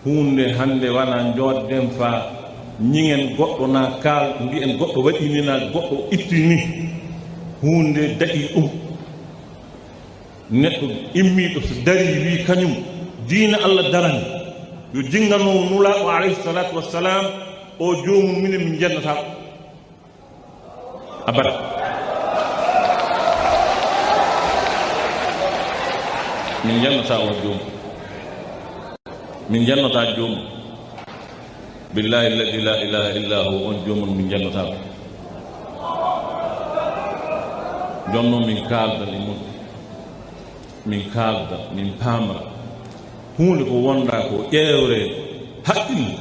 hunde hande wana jodden fa ñiŋen goɗɗo na kaal mbiyen goɗɗo waɗini na goɗɗo ittini hunde daɗi ɗum. Neɗɗo immiɗo so dari wi kañum diina Allah darani, yo jinnganowo nulaaɗo alayhi salatu wassalam o, joomum minen min jennata abada. Min jennata o joomum, min jennata joomum, billahi alladi la ilaha illa hu, on joomum min jennata. Joni noon min kaaldan e mum, min kaalda, min paamra hunde ko wonda ko ƴeewre haqqille,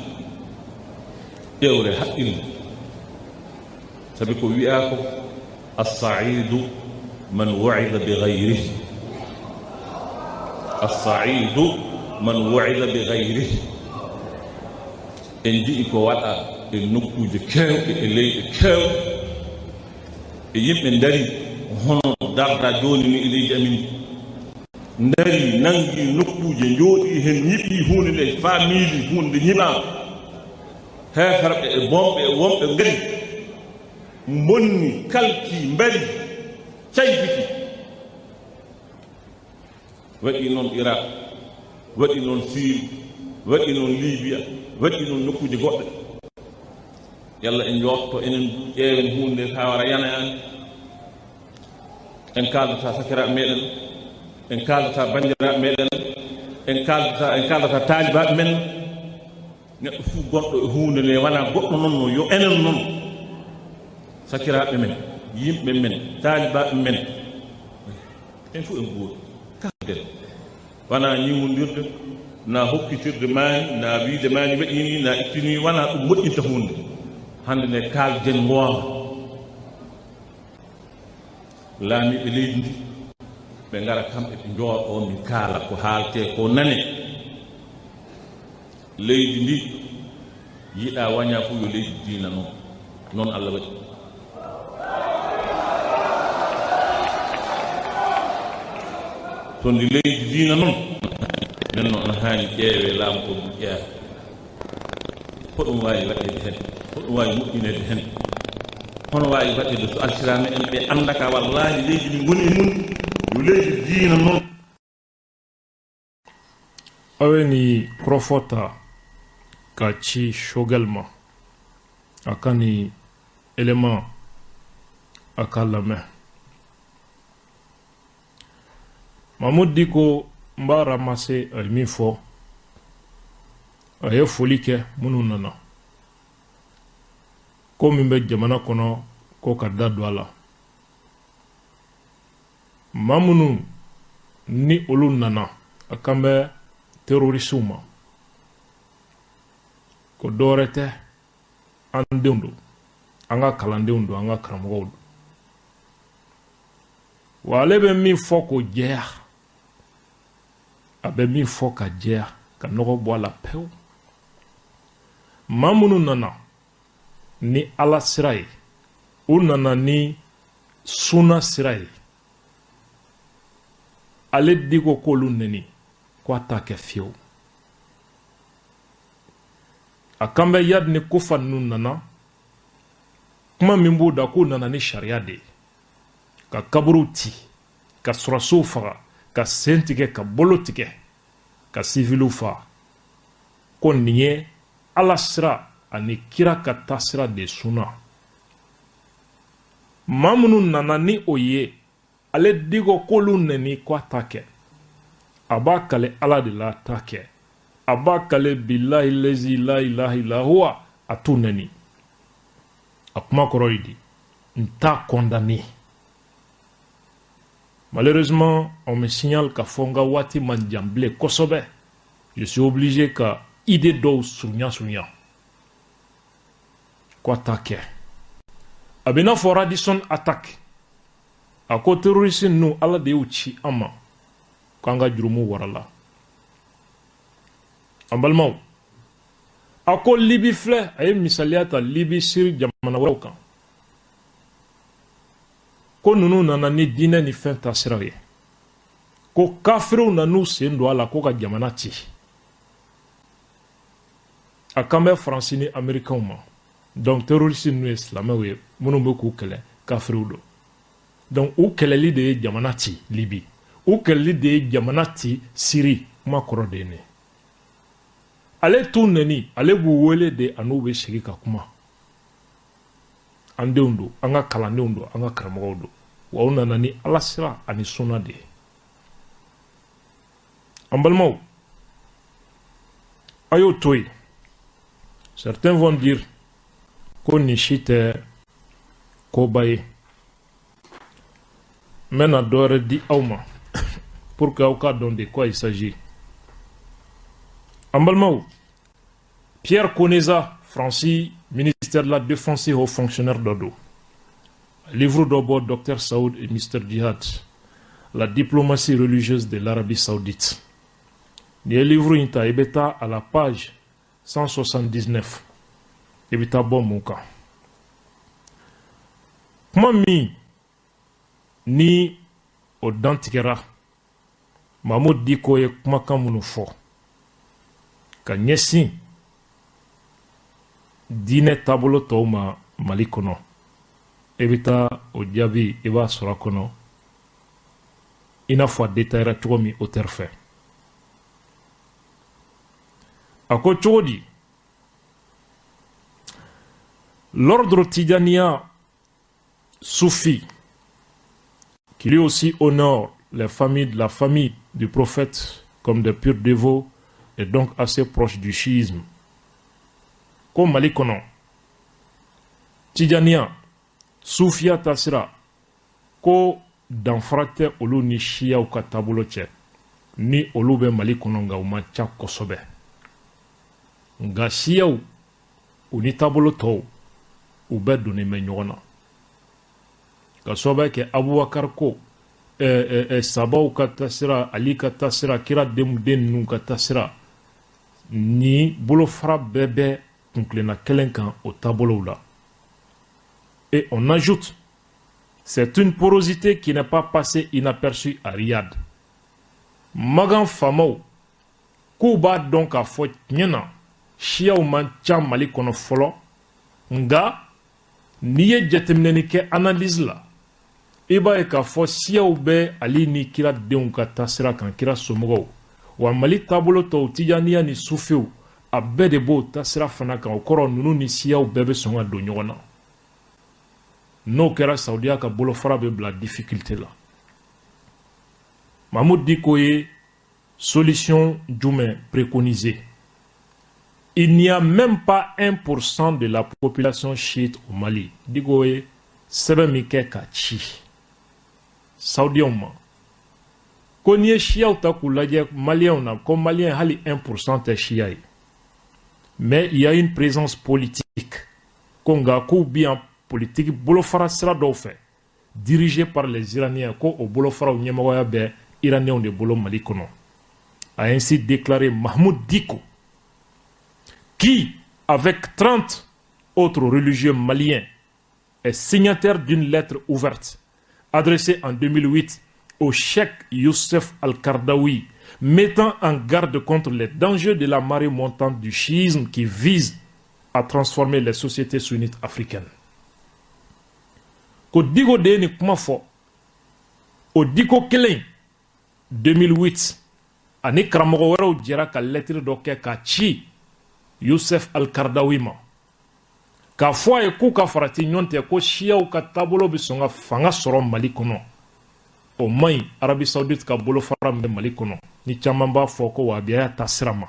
ƴeewre haqqille, sabi ko wiya ko assaidu man waida bi gayrihi, assaidu man waida bi gayrihi. En jii ko waɗa e nokkuuje keewɗe e leyɗe keewɗe e yimɓe ndari hono darda jooni ni e leydi amin, ndari nangi nokkuuje, jooɗi hen, ñiɓi hunde nde faa miili hunde nde ñiɓama, heeferɓe e bonɓe e wonɓe ngari bonni, kalki, mbari, caybiti. Waɗi noon Irak, waɗi noon Syrie, waɗi noon Libya, waɗi noon nokkuuje goɗɗe. Yalla en jotto enen ƴeewen hunde nde ha wara yana an en kaldata sakiraɓe meɗen, en kaldata bandiraɓe meɗen, en kaldata taalibaɓe men. Neɗɗo fuu gonɗo e hunde nde wona goɗɗo noon no yo enen noon sakiraɓe men, yimɓe men, taalibaɓe men, en fuu en gooti kalden, wona ñiwodirde na hokkitirde maani na wiide maani waɗini na ittini, wona ɗum moƴƴinta hunde hande nde. Kalden goonga, laamiɓe leydi ndi ɓe ngara kamɓe ɓe jooɗo, min kaala ko haalte ko nane. Leydi ndi yiɗa waña fof yo leydi diina noon noon Allah waɗi so ndi leydi diina noon. Nden noon ana haani ƴeewe laamu ko ɗum ƴeewa hoɗum waawi waɗede heen, hoɗum waawi moƴƴinede heen, hono waawi waɗede so alsirame en ɓe annda ka wallahi leydi ndi ngoni e mum yo leydi diina noon. Aw ye nin kɔrɔfɔ ta ka ci Choguel ma, a ka nin élément a k'a lamɛn. Mahmoud Dicko, n b'a ramasser, a ye min fɔ, a ye foli kɛ minnu nana, ko min bɛ jamana kɔnɔ ko ka da don a la, maa minnu ni olu nana, a kan bɛ terroristew ma, ko dɔwɛrɛ tɛ, an denw don, an ka kalandenw don, an ka karamɔgɔw don. Wa ale bɛ min fɔ k'o jɛya, a bɛ min fɔ ka jɛya ka nɔgɔ bɔ a la pewu, maa minnu nana ni Ala sira ye, u nana ni suna sira ye. Ale Dicko k'olu neni, ko a t'a kɛ fiyewu. A kan bɛ Iyad ni Koufa ninnu nana, kuma min b'u da, k'u nana ni sariya de ye ka kaburuw ci, ka sɔrɔsiw faga, ka sen tigɛ, ka bolo tigɛ, ka siviliw fa, ko nin ye Ala sira ani kira ka taasira de sunna. Maa minnu nana ni o ye, ale Dicko k'olu neni, ko a t'a kɛ. A b'a kale Ala de la, a t'a kɛ. A b'a kale bilahi lezi la ilaha illa huwa, a t'u neni. A kuma kɔrɔ ye di? N t'a condamné. Malheureusement, on me signale k'a fɔ n ka waati man jan bilen kosɛbɛ. Je suis obligé ka idée dɔw surunya surunya. Ko a t'a kɛ. A bɛ n'a fɔ Radisson attaque, a ko terroriste ninnu, Ala de y'u ci an ma, k'an ka jurumu warala. An balimaw, a ko Libi filɛ, a ye misaliya ta Libi, Siri, jamana wɛrɛw kan, ko ninnu nana ni diinɛ ni fɛn taasiraw ye, ko kafiriw nan'u sen don a la ko ka jamana ci. A kan bɛ Faransi ni Américains ma. Donc terroriste ninnu ye silamɛw ye, minnu bɛ k'u kɛlɛ, kafiriw don. Donc u kɛlɛli de ye jamana ci Libi, u kɛlɛli de ye jamana ci Siri. Kuma kɔrɔ de ye nin. Ale t'u neni, ale b'u wele de, a n'u bɛ sigi ka kuma. An denw don, an ka kalandenw don, an ka karamɔgɔw don, wa u nana ni Ala sira ani sunna de ye. An balimaw, a y'o to yen. Certains vont dire ko nin si tɛ koba ye. N bɛna dɔ wɛrɛ di aw ma pour que aw k'a dɔn de quoi il s'agit. An balimaw, Pierre Conesa, Fransi ministère de la Défense haut fonctionnaire dɔ don, livre dɔ bɔ, Docteur Saoud et Mister Jihad, la diplomatie religieuse de l'Arabie Saoudite. N'i ye livre in ta, i bɛ taa à la page 179, i bɛ taa bɔ mun kan. Kuma min ni o dantigɛra, Mahmoud Dicko ye kumakan minnu fɔ ka ɲɛsin diinɛ taabolo tɔw ma Mali kɔnɔ, i bɛ taa o jaabi, i b'a sɔrɔ a kɔnɔ, i n'a fɔ a détaillera cogo min auteur fɛ. A ko cogo di? L'ordre Tidjaniya soufi, qui lui aussi honore les familles de la famille du prophète comme des purs dévots, est donc assez proche du chiisme. Ko Mali kɔnɔ, Tidjaniya sufiya tasira, ko danfara tɛ olu ni siyaw ka taabolo cɛ. Ni olu bɛ Mali kɔnɔ, nka u man ca kosɛbɛ. Nka siyaw u ni taabolo tɔw, u bɛɛ donnen bɛ ɲɔgɔn na, ka sababu kɛ Abubakar ko sabaw ka tasira, Ali ka tasira, kira den ninnu ka tasira, ni bolofara bɛɛ bɛ kuntilenna kelen kan o taabolow la. Et on ajoute: c'est une porosité qui n'est pas passée inaperçue à Riyad. Magan faamaw k'u b'a dɔn k'a fɔ tiɲɛ na, siyaw man ca Mali kɔnɔ fɔlɔ. Nka n'i ye jateminɛni kɛ, analyse la, i b'a ye k'a fɔ siyaw bɛ Ali ni kira denw ka taasira kan, kira somɔgɔw. Wa Mali taabolo tɔw, Tijaniya ni sufiw, a bɛɛ de b'o taasira fana kan. O kɔrɔ, ninnu ni siyaw bɛɛ bɛ sɔn ka don ɲɔgɔn na. N'o kɛra, Saudiya ka bolofara bɛ bila difficulté la. Mahmoud Dicko ye solution jumɛn préconiser? Il n'y a même pas 1% de la population chiite au Mali. Dicko ye sɛbɛn min kɛ ka ci Saoudiens ma, ko n'i ye siyaw ta k'u lajɛ Maliyɛnw na, ko Maliyɛn hali 1% tɛ siya ye, mais il y a une présence politique, ko nka k'u bi yan politique bolofara sira dɔw fɛ, dirigé par les Iraniens, ko o bolofaraw ɲɛmɔgɔya bɛ Iraniens de bolo Mali kɔnɔ. A ainsi déclaré Mahmoud Dicko, qui, avec 30 autres religieux maliens, est signataire d'une lettre ouverte adressée en 2008 au cheikh Youssef Al-Qaradawi, mettant en garde contre les dangers de la marée montante du chiisme qui vise à transformer les sociétés sunnites africaines. Ko Dicko de ye nin kuma fɔ. O Dicko kelen, 2008, ani karamɔgɔ wɛrɛw jɛra ka lɛtiri dɔ kɛ k'a ci Youssef Al-Qaradawi ma, k'a fɔ a ye k'u ka farati ɲɔgɔn tɛ, ko siyaw ka taabolo bɛ sɔn ka fanga sɔrɔ Mali kɔnɔ, o man ɲi. Arabie Saoudite ka bolofara min bɛ Mali kɔnɔ, ni caman b'a fɔ ko wahabiyaya ta sira ma,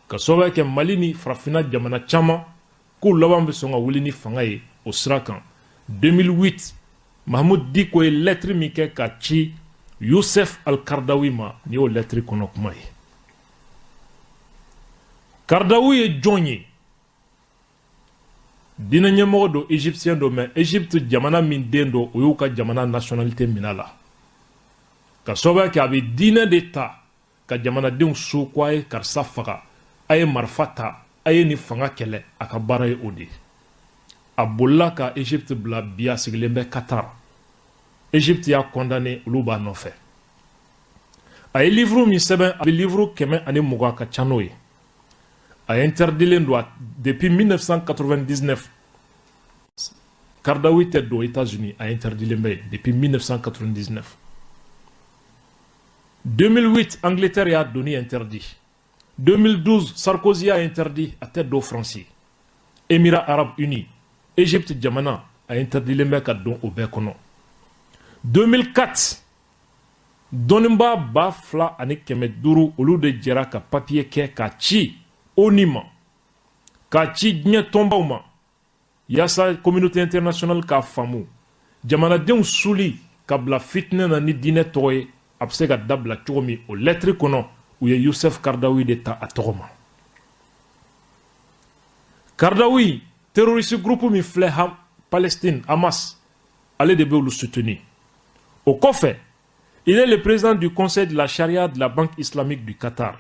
ka sababuya kɛ Mali ni farafinna jamana caman k'u laban bɛ sɔn ka wuli ni fanga ye o sira kan. 2008, Mahmoud Dicko ye lɛtiri min kɛ ka ci Youssef Al-Qaradawi ma, nin y'o lɛtiri kɔnɔ kuma ye. Qaradawi ye jɔn ye? Diinɛ ɲɛmɔgɔ don, égyptien don, mais Égypte jamana min den don, o y'u ka jamana nationalité minɛ a la, ka sababuya kɛ a bɛ diinɛ de ta ka jamanadenw so ko a ye karisa faga, a ye marifa ta, a ye nin fanga kɛlɛ. A ka baara ye o de ye. A bolila ka Égypte bila. Bi, a sigilen bɛ Qatar. Égypte y'a condamné, olu b'a nɔfɛ. A ye livre min sɛbɛn, a bɛ livre 120 ka ca n'o ye. A interdilen don depuis 1999. Qaradawi tɛ don États-Unis, a interdilen bɛ yen depuis 1999. 2008, Angleterre y'a donni interdit. 2012, Sarkozy y'a interdit, a tɛ don France, Émirats arabes unis, Égypte jamana, a interdilen bɛ ka don o bɛɛ kɔnɔ. 2004, dɔnnibaa 2500, olu de jɛra ka papier kɛ ka ci ONU ma, k'a ci diɲɛ tɔnbaw ma, yaasa communauté internationale k'a faamu, jamanadenw suli ka bila fitinɛ na ni diinɛ tɔgɔ ye, a bɛ se ka dabila cogo min. O lɛtiri kɔnɔ, u ye Youssef Qaradawi de ta a tɔgɔ ma. Qaradawi, terroriste groupe min filɛ Palestine, Hamas, ale de bɛ olu soutenir. O kɔfɛ, il est le président du conseil de la charia de la Banque islamique du Qatar.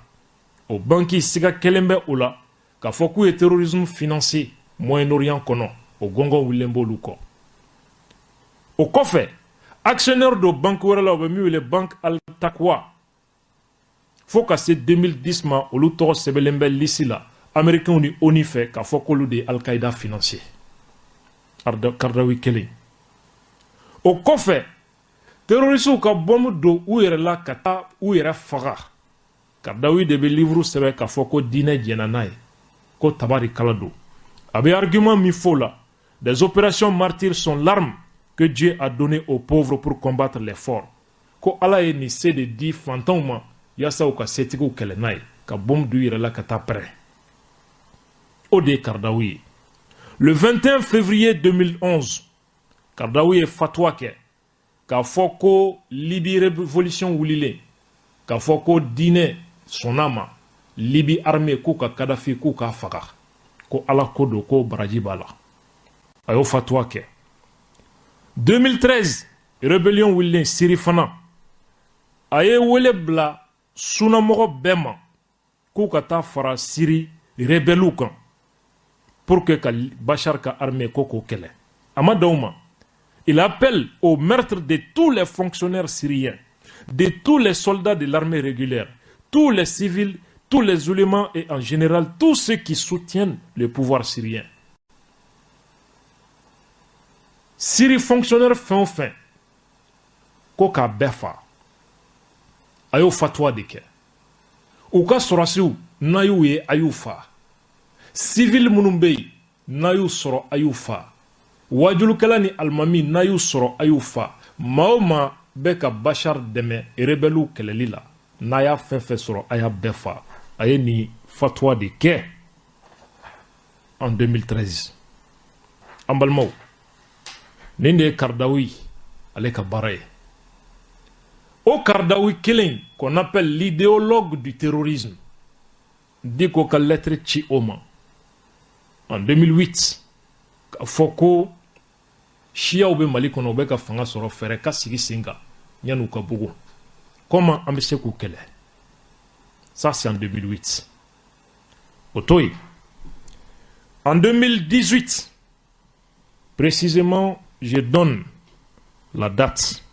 O banque, siga kelen bɛ o la k'a fɔ k'u ye terrorisme financé Moyen-Orient kɔnɔ, o gɔngɔn wulilen b'olu kɔ. O kɔfɛ, actionnaire don banque wɛrɛ la, o bɛ min wele Banque Al Taqwa. Fo ka se 2010 ma, olu tɔgɔ sɛbɛnlen bɛ liste la américains ni ONU fɛ, k'a fɔ k'olu de ye Al-Qaïda financé. Qaradawi kelen. O kɔfɛ, terroristes ka bombe don u yɛrɛ la ka taa u yɛrɛ faga, Qaradawi de bɛ livre sɛbɛn k'a fɔ ko diinɛ jɛnna n'a ye, ko tabarikala don. A bɛ argument min fɔ o la: "Des opérations martyrs sont l'arme que Dieu a donnée aux pauvres pour combattre les forts." Ko Ala ye nin se de di fantanw ma yaasa u ka setigiw kɛlɛ n'a ye, ka bombe d'u yɛrɛ la ka taa pɛrɛn. O de ye Qaradawi ye. Le 21 février 2011, Qaradawi ye fatwa kɛ k'a fɔ ko Libye révolution wulilen, k'a fɔ ko diinɛ sɔnna ma, Libye armée k'u ka Kadhafi, k'u k'a faga, ko Ala ko don, ko baraji b'a la. A y'o fatwa kɛ. 2013, rébellion wulilen Syrie fana, a ye wele bila sunnamɔgɔ bɛɛ ma k'u ka taa fara Syrie rebelles kan pour que ka Bachar ka armée ko k'o kɛlɛ. A ma dan o ma, il appelle au meurtre de tous les fonctionnaires syriens, de tous les soldats de l'armée régulière, tous les civils, tous les oulémas et en général tous ceux qui soutiennent le pouvoir syrien. Syrie fonctionnaire fɛn o fɛn, ko k'a bɛɛ fa. A y'o fatwa de kɛ. U ka sɔrɔsiw, n'a y'u ye, a y'u fa. Civil minnu bɛ yen, n'a y'u sɔrɔ, a y'u fa. Wajulukɛla ni alimami, n'a y'u sɔrɔ, a y'u fa. Maa o maa bɛ ka Bachar dɛmɛ rebelles kɛlɛli la, n'a y'a fɛn fɛn sɔrɔ, a y'a bɛɛ fa. A ye nin fatwa de kɛ en 2013. An balimaw, nin de ye Qaradawi ale ka baara ye. O Qaradawi kelen qu'on appelle l'idéologue du terrorisme, Dicko ka lettre ci o ma en 2008 k'a fɔ ko siyaw bɛ Mali kɔnɔ, u bɛ ka fanga sɔrɔ, fɛɛrɛ ka sigi sen kan yan'u ka bugu, comment an bɛ se k'u kɛlɛ. Ça, c'est en 2008. O to yen, en 2018 précisément, je donne la date,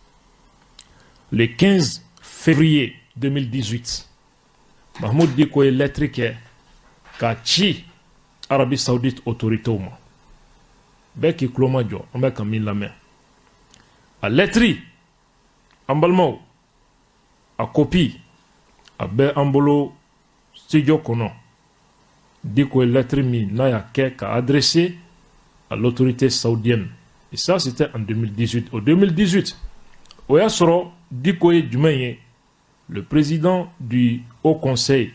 Le 15 février 2018, Mahmoud Dicko ye lettre kɛ k'a ci Arabie Saoudite autorité ma. Bɛɛ k'i tulo majɔ, an bɛ ka min lamɛn, a lettre, an balimaw, a copie a bɛ an bolo studio kɔnɔ. Dicko ye lettre min n'a y'a kɛ ka adressé à l'autorité saoudienne, et ça, c'était en 2018. Au 2018, o y'a sɔrɔ Dicko ye jumɛn ye? Le président du Haut Conseil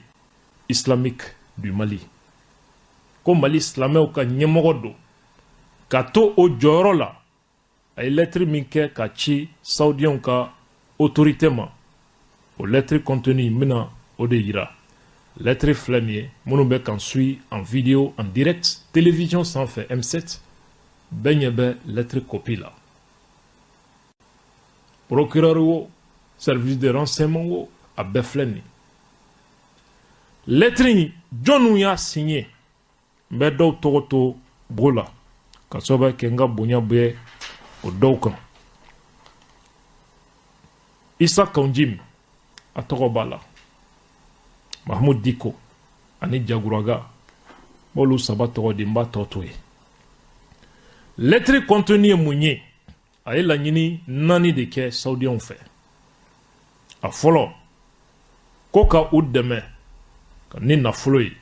islamique du Mali, ko Mali silamɛw ka ɲɛmɔgɔ don. Ka to o jɔyɔrɔ la, a ye lettre min kɛ ka ci saoudienw ka autorité ma, o lettre contenu, n bɛna o de yira. Lettre filɛ nin ye. Minnu bɛ kan suit en vidéo en direct télévision sanfɛ M7, bɛɛ ɲɛ bɛ lettre copie la. Procureur wo, service de renseignement wo, a bɛɛ filɛ nin ye. Lettre in, jɔnniw y'a signé? N bɛ dɔw tɔgɔ to bo la ka sababu kɛ n ka bonya bɛ o dɔw kan. Issa Kaou N'Djim, a tɔgɔ b'a la. Mahmoud Dicko ani Diagouraga, n b'olu saba tɔgɔ di, n b'a tɔ to yen. Lettre contenu ye mun ye? A ye laɲini naani de kɛ saoudienw fɛ. A fɔlɔ, ko ka u dɛmɛ ka ni nafolo ye,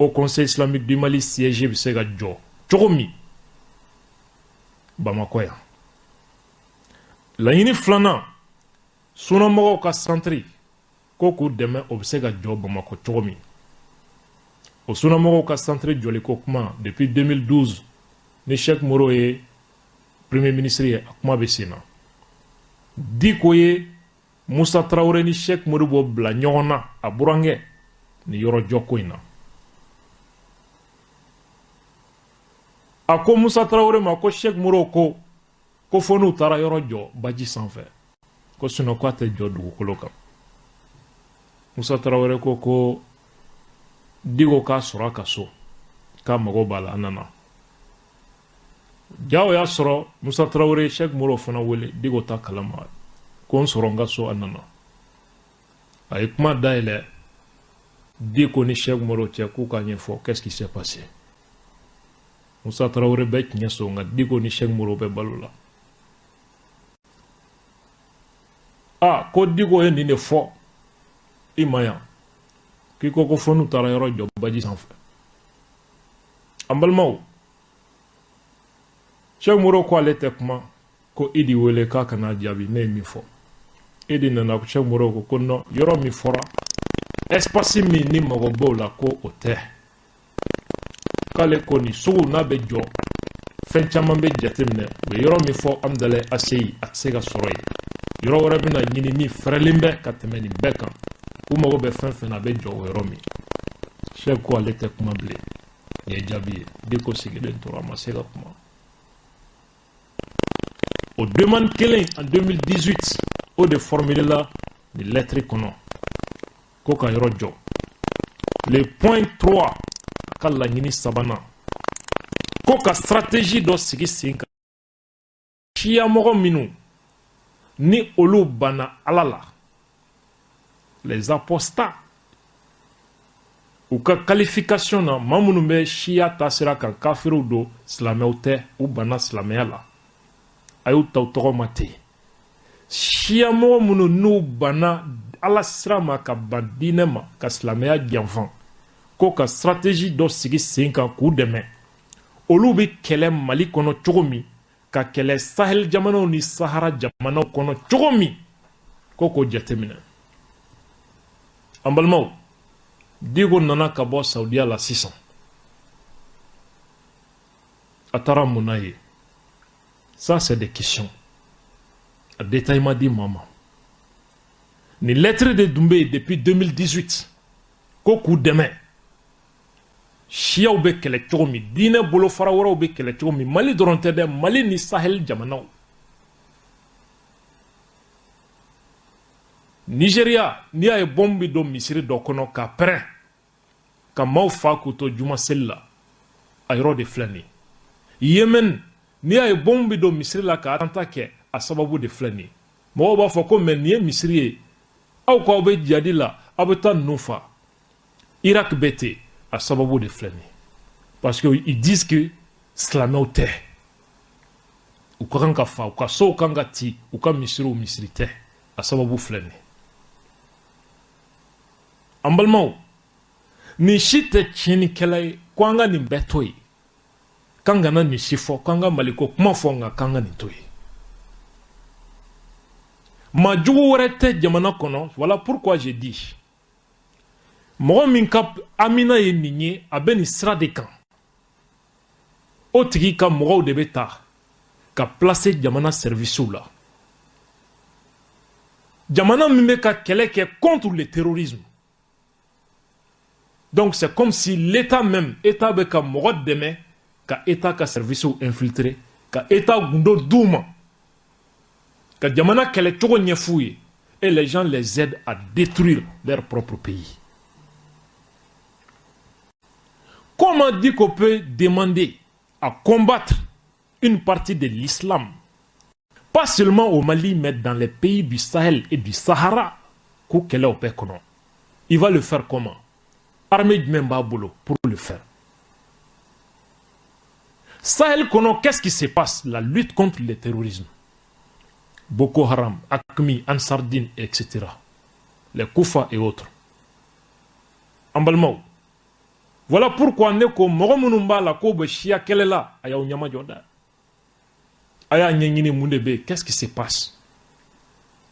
Haut Conseil islamique du Mali siège bɛ se ka jɔ cogo min Bamakɔ yan. Laɲini filanan, sunnamɔgɔw ka centre, ko k'u dɛmɛ, o bɛ se ka jɔ Bamakɔ cogo min. O sunnamɔgɔw ka centre jɔliko kuma, depuis 2012 ni Cheikh Moro ye premier ministre ye, a kuma bɛ sen na. Dicko ye Musa Tarawele ni Cheikh Modibo bila ɲɔgɔn na, a burankɛ, ni yɔrɔ jɔko in na. A ko Musa Tarawele ma ko Cheikh Moro ko fo n'u taara yɔrɔ jɔ baji sanfɛ, ko sinon k'a tɛ jɔ dugukolo kan. Musa Tarawele ko Dicko k'a sɔrɔ a ka so, k'a mago b'a la. A nana ja, o y'a sɔrɔ Musa Tarawele, Cheikh Moro fana wele, Dicko ta kalama, ko n sɔrɔ n ka so. A nana, a ye kuma dayɛlɛ Dicko ni Cheikh Moro cɛ k'u k'a ɲɛfɔ qu'est-ce qui s'est passé. Musa Tarawele bɛ tiɲɛ so, nka Dicko ni Cheikh Moro bɛ balo la. A ko Dicko ye nin de fɔ i ma yan, k'i ko fo n'u taara yɔrɔ jɔ baji sanfɛ. An balimaw, Cheikh Moro ko ale tɛ kuma, ko Idi wele k'a kana jaabi ne ye min fɔ. Idi nana, Cheikh Moro ko non, yɔrɔ min fɔra, espace min ni mago b'o la, ko o tɛ. K'ale ko nin sugu n'a bɛ jɔ, fɛn caman bɛ jateminɛ. U ye yɔrɔ min fɔ, Amdalaye ACI, a tɛ se ka sɔrɔ yen. Yɔrɔ wɛrɛ bɛna ɲini min fɛrɛlen bɛ ka tɛmɛ nin bɛɛ kan. U mago bɛ fɛn fɛn na, a bɛ jɔ o yɔrɔ min. Cheikh ko ale tɛ kuma bilen. Nin ye jaabi ye. Dicko sigilen tora, a ma se ka kuma. O demande kelen, en 2018, o de formulé la nin lettre kɔnɔ, ko ka yɔrɔ jɔ. Le point 3, a ka laɲini sabanan, ko ka stratégie dɔ sigi sen kan, siyamɔgɔ minnu ni olu banna Ala la, les apostats, u ka qualification na, maa minnu bɛ siya taasira kan, kafiriw don, silamɛw tɛ, u banna silamɛya la, a y'u ta u tɔgɔ ma ten. Siyamɔgɔ minnu n'u banna Ala sira ma, ka ban diinɛ ma, ka silamɛya janfan, ko ka stratégie dɔ sigi sen kan k'u dɛmɛ. Olu bɛ kɛlɛ Mali kɔnɔ cogo min, ka kɛlɛ Sahel jamanaw ni Sahara jamanaw kɔnɔ cogo min, ko k'o jateminɛ. An balimaw, Dicko nana ka bɔ Saudiya la sisan, a taara mun n'a ye? Ça, c'est des questions. A détail ma di maa ma. Nin lettre de tun bɛ yen depuis 2018, ko k'u dɛmɛ. Siyaw bɛ kɛlɛ cogo min, diinɛ bolofara wɛrɛw bɛ kɛlɛ cogo min, Mali dɔrɔn tɛ dɛ, Mali ni Sahel jamanaw. Nigéria, n'i y'a ye bombe bɛ don misiri dɔ kɔnɔ ka pɛrɛn ka maaw fa k'u to juma seli la, a yɔrɔ de filɛ nin ye. Yemen, n'i y'a ye bombe bɛ don misiri la ka attentat kɛ, a sababu de filɛ nin ye. Mɔgɔw b'a fɔ ko mais nin ye misiri ye, aw ko aw bɛ jihadi la, aw bɛ taa ninnu fa. Irak bɛ ten, a sababu de filɛ nin ye, parce que ils disent que silamɛw tɛ, u ka kan ka fa, u ka sow kan ka ci, u ka misiriw misiri tɛ, a sababu filɛ nin ye. An balimaw, nin si tɛ tiɲɛnikɛla ye ko an ka nin bɛɛ to yen, k'an kana nin si fɔ, k'an ka Maliko kuma fɔ, nka k'an ka nin to yen. Maa jugu wɛrɛ tɛ jamana kɔnɔ. Voilà pourquoi j'ai dit, mɔgɔ min ka amina ye nin ye, a bɛ nin sira de kan, o tigi ka mɔgɔw de bɛ ta ka placer jamana services la. Jamana min bɛ ka kɛlɛ kɛ contre le terrorisme. Donc c'est comme si l'État même, État bɛ ka mɔgɔ dɛmɛ ka État ka services infiltrer, ka État gundo d'u ma, ka jamana kɛlɛcogo ɲɛf'u ye, et les gens les aident à détruire leur propre pays. Comment dit qu'on peut demander à combattre une partie de l'islam, pas seulement au Mali, mais dans les pays du Sahel et du Sahara, k'o kɛlɛw bɛɛ kɔnɔ? Il va le faire comment? Armée jumɛn b'a bolo pour le faire? Sahel kɔnɔ, qu'est-ce qui se passe? La lutte contre le terrorisme. Boko Haram, AQMI, Ansar Dine, etc. Les Koufa et autres. An balimaw, voilà pourquoi ne ko mɔgɔ minnu b'a la k'o bɛ siya kɛlɛ la, a y'aw ɲɛmajɔ dɛ. A y'a ɲɛɲini mun de bɛ yen, qu'est-ce qui se passe?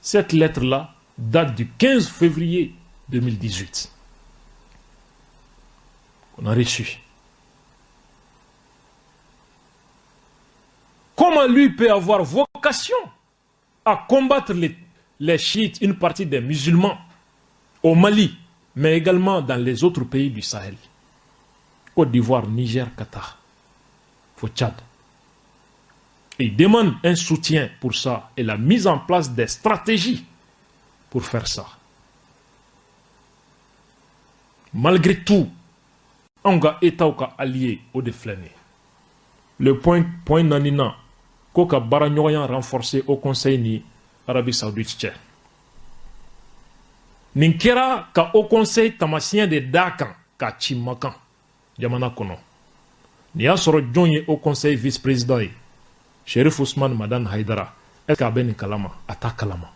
Cette lettre-là date du 15 février 2018. On a reçu. Comment lui peut avoir vocation à combattre les chiites, une partie des musulmans au Mali, mais également dans les autres pays du Sahel, Côte d'Ivoire, Niger, Qatar, au Tchad. Et il demande un soutien pour ça et la mise en place des stratégies pour faire ça. Malgré tout, an ka État ka allié o de filɛ nin ye. Le point naaninan, ko ka baaraɲɔgɔnya renforcer au conseil ni Arabie Saoudite cɛ. Nin kɛra ka au conseil taamasiyɛn de d'a kan k'a ci Makan jamana kɔnɔ. Nin y'a sɔrɔ jɔn ye au conseil vice-président ye? Chérif Ousmane Madani Haidara. Est-ce que a bɛ nin kalama? A t'a kalama.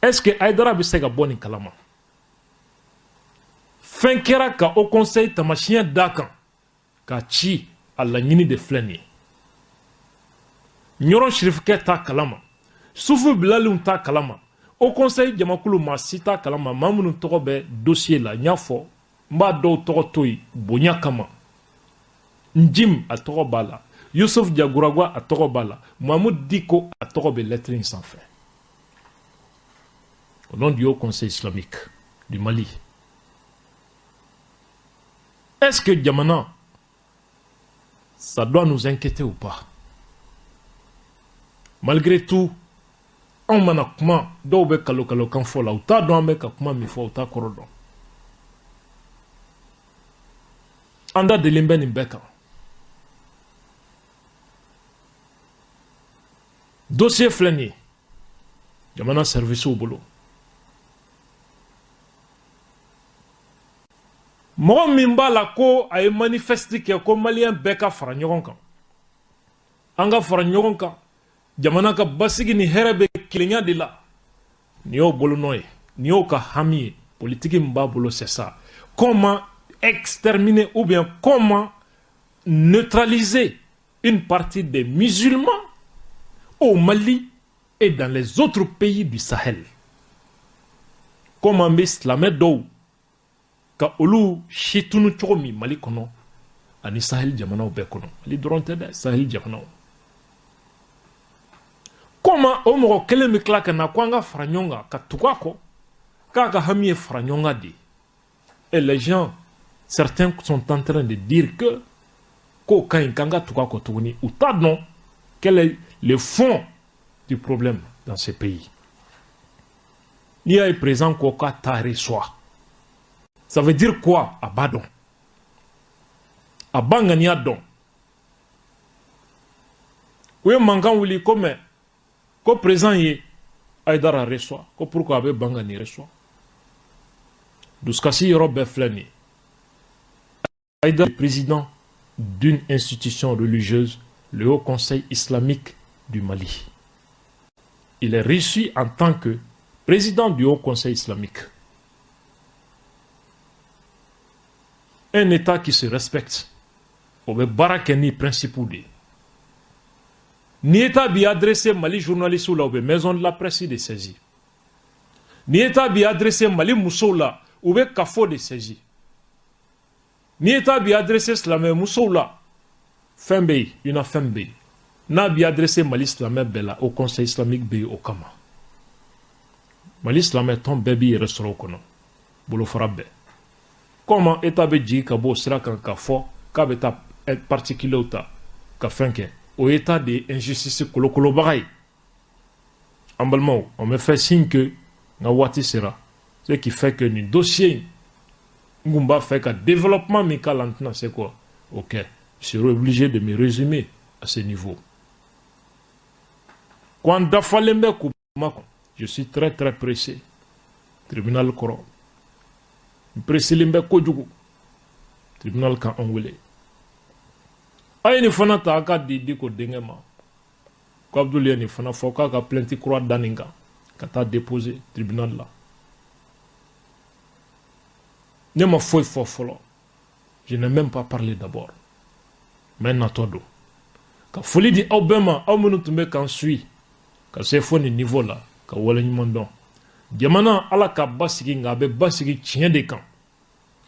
Est-ce que Haidara bɛ se ka bɔ nin kalama? Fɛn kɛra ka au conseil taamasiyɛn d'a kan k'a ci, a laɲini de filɛ nin ye. Ɲɔrɔ sirifukɛ t'a kalama, Sufu Bilaliw t'a kalama, au conseil jamakulu maa si t'a kalama. Maa minnu tɔgɔ bɛ dossier la, n y'a fɔ, n b'a dɔw tɔgɔ to yen bonya kama. Njim a tɔgɔ b'a la, Yusuf Jaguragwa a tɔgɔ b'a la, Mahmoud Diko a tɔgɔ bɛ lettre in sanfɛ. Au nom du Haut Conseil islamique du Mali. Est-ce que jamana, ça doit nous inquiéter ou pas? Malgré tout, anw mana kuma, dɔw bɛ kalo kalo kan fɔ la, u t'a dɔn an bɛ ka kuma min fɔ, u t'a kɔrɔ dɔn. An da delen bɛ nin bɛɛ kan. Dossier filɛ nin ye jamana servicew bolo. Mɔgɔ min b'a la ko a ye manifeste kɛ ko maliyɛn bɛɛ ka fara ɲɔgɔn kan, an ka fara ɲɔgɔn kan, jamana ka basigi ni hɛrɛ bɛ kelenya de la, nin y'o bolonɔ ye, nin y'o ka hami ye, politique min b'a bolo, c'est ça. Comment exterminer ou bien comment neutraliser une partie des musulmans au Mali et dans les autres pays du Sahel? Comment bɛ silamɛ dɔw ka olu si tunu cogo min Mali kɔnɔ ani Sahel jamanaw bɛɛ kɔnɔ, Mali dɔrɔn tɛ dɛ, Sahel jamanaw. Comment o mɔgɔ kelen bɛ tila ka na ko an ka fara ɲɔgɔn kan ka tugu a kɔ, k'a ka hami ye fara ɲɔgɔn kan de ye? Et les gens, certains sont en train de dire que k'o ka ɲi k'an ka tugu a kɔ tuguni. U t'a dɔn quel est le fond du problème dans ce pays. N'i y'a ye président ko k'a t'a reçoit, ça veut dire quoi? A b'a dɔn, a b'a ŋaniya dɔn. U ye mankan wuli ko mais Ko président ye Haïdara reçoit, ko pourquoi a bɛ ban ka nin reçoit? Dusukasi yɔrɔ bɛɛ filɛ nin ye. Haïdara est président d'une institution religieuse, le Haut Conseil islamique du Mali. Il est reçu en tant que président du Haut Conseil islamique. Un État qui se respecte, o bɛ baara kɛ ni principe de ye. Ni État b'i adressé Mali journaliste la, u bɛ maison de la presse de saisir. Ni État b'i adressé Mali musow la, u bɛ kafo de saisir. Ni État b'i adressé silamɛ musow la, fɛn bɛ yen, UNAFEM bɛ yen. N'a b'i adressé Mali silamɛ bɛɛ la, Haut Conseil islamique bɛ yen o kama. Mali silamɛ tɔn bɛɛ b'i yɛrɛ sɔrɔ o kɔnɔ, bolofara bɛɛ. Comment État bɛ jigin ka bɔ o sira kan k'a fɔ k'a bɛ taa particuliers ta ka fɛn kɛ? O État de ye injustice kolokolobaga ye. An balimaw, on me fait signe que n ka waati sera, ce qui fait que nin dossier in, n kun b'a fɛ ka développement min k'a la, n tɛna se k'o kɛ. Je serai obligé de me résumer à ce niveau. Ko an dafalen bɛ k'u makɔnɔ. Je suis très très pressé. Tribunal kɔrɔ. N presselen bɛ kojugu. Tribunal ka an wele. A ye nin fana ta a ka di Diko denkɛ ma. Ko Abdul ye nin fana fɔ k'a ka plainte kura da nin kan ka taa déposer tribunal la. Ne ma foyi fɔ fɔlɔ. Je n'ai même pas parlé d'abord. Mais natɔ don. Ka foli di aw bɛɛ ma, aw minnu tun bɛ k'an suit ka se fo nin niveau la, ka waleɲuman dɔn. Jamana Ala ka basigi, nka a bɛ basigi tiɲɛ de kan.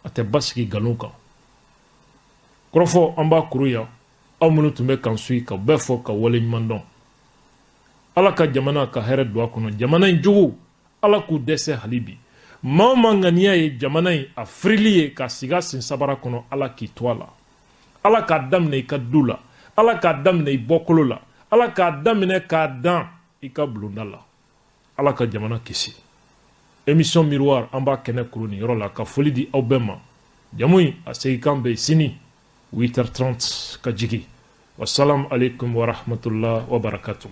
A tɛ basigi nkalon kan. Kɔrɔfɔ an b'a kuru yan. Aw minnu tun bɛ k'an suit ka bɛɛ fɔ ka waleɲuman dɔn. Ala ka jamana ka hɛrɛ don a kɔnɔ. Jamana in jugu, Ala k'u dɛsɛ hali bi. Maa o maa ŋaniya ye jamana in a firili ye ka sigi a sen sabara kɔnɔ, Ala k'i to a la. Ala k'a daminɛ i ka du la. Ala k'a daminɛ i bɔkolo la. Ala k'a daminɛ k'a dan i ka bulonda la. Ala ka jamana kisi. Émission Miroir, an b'a kɛnɛ kuru nin yɔrɔ la ka foli di aw bɛɛ ma. Jamu in a seginkan bɛ sini 8h30 ka jigin. Wassalam alaikum wa rahmatullah wa barakatuh.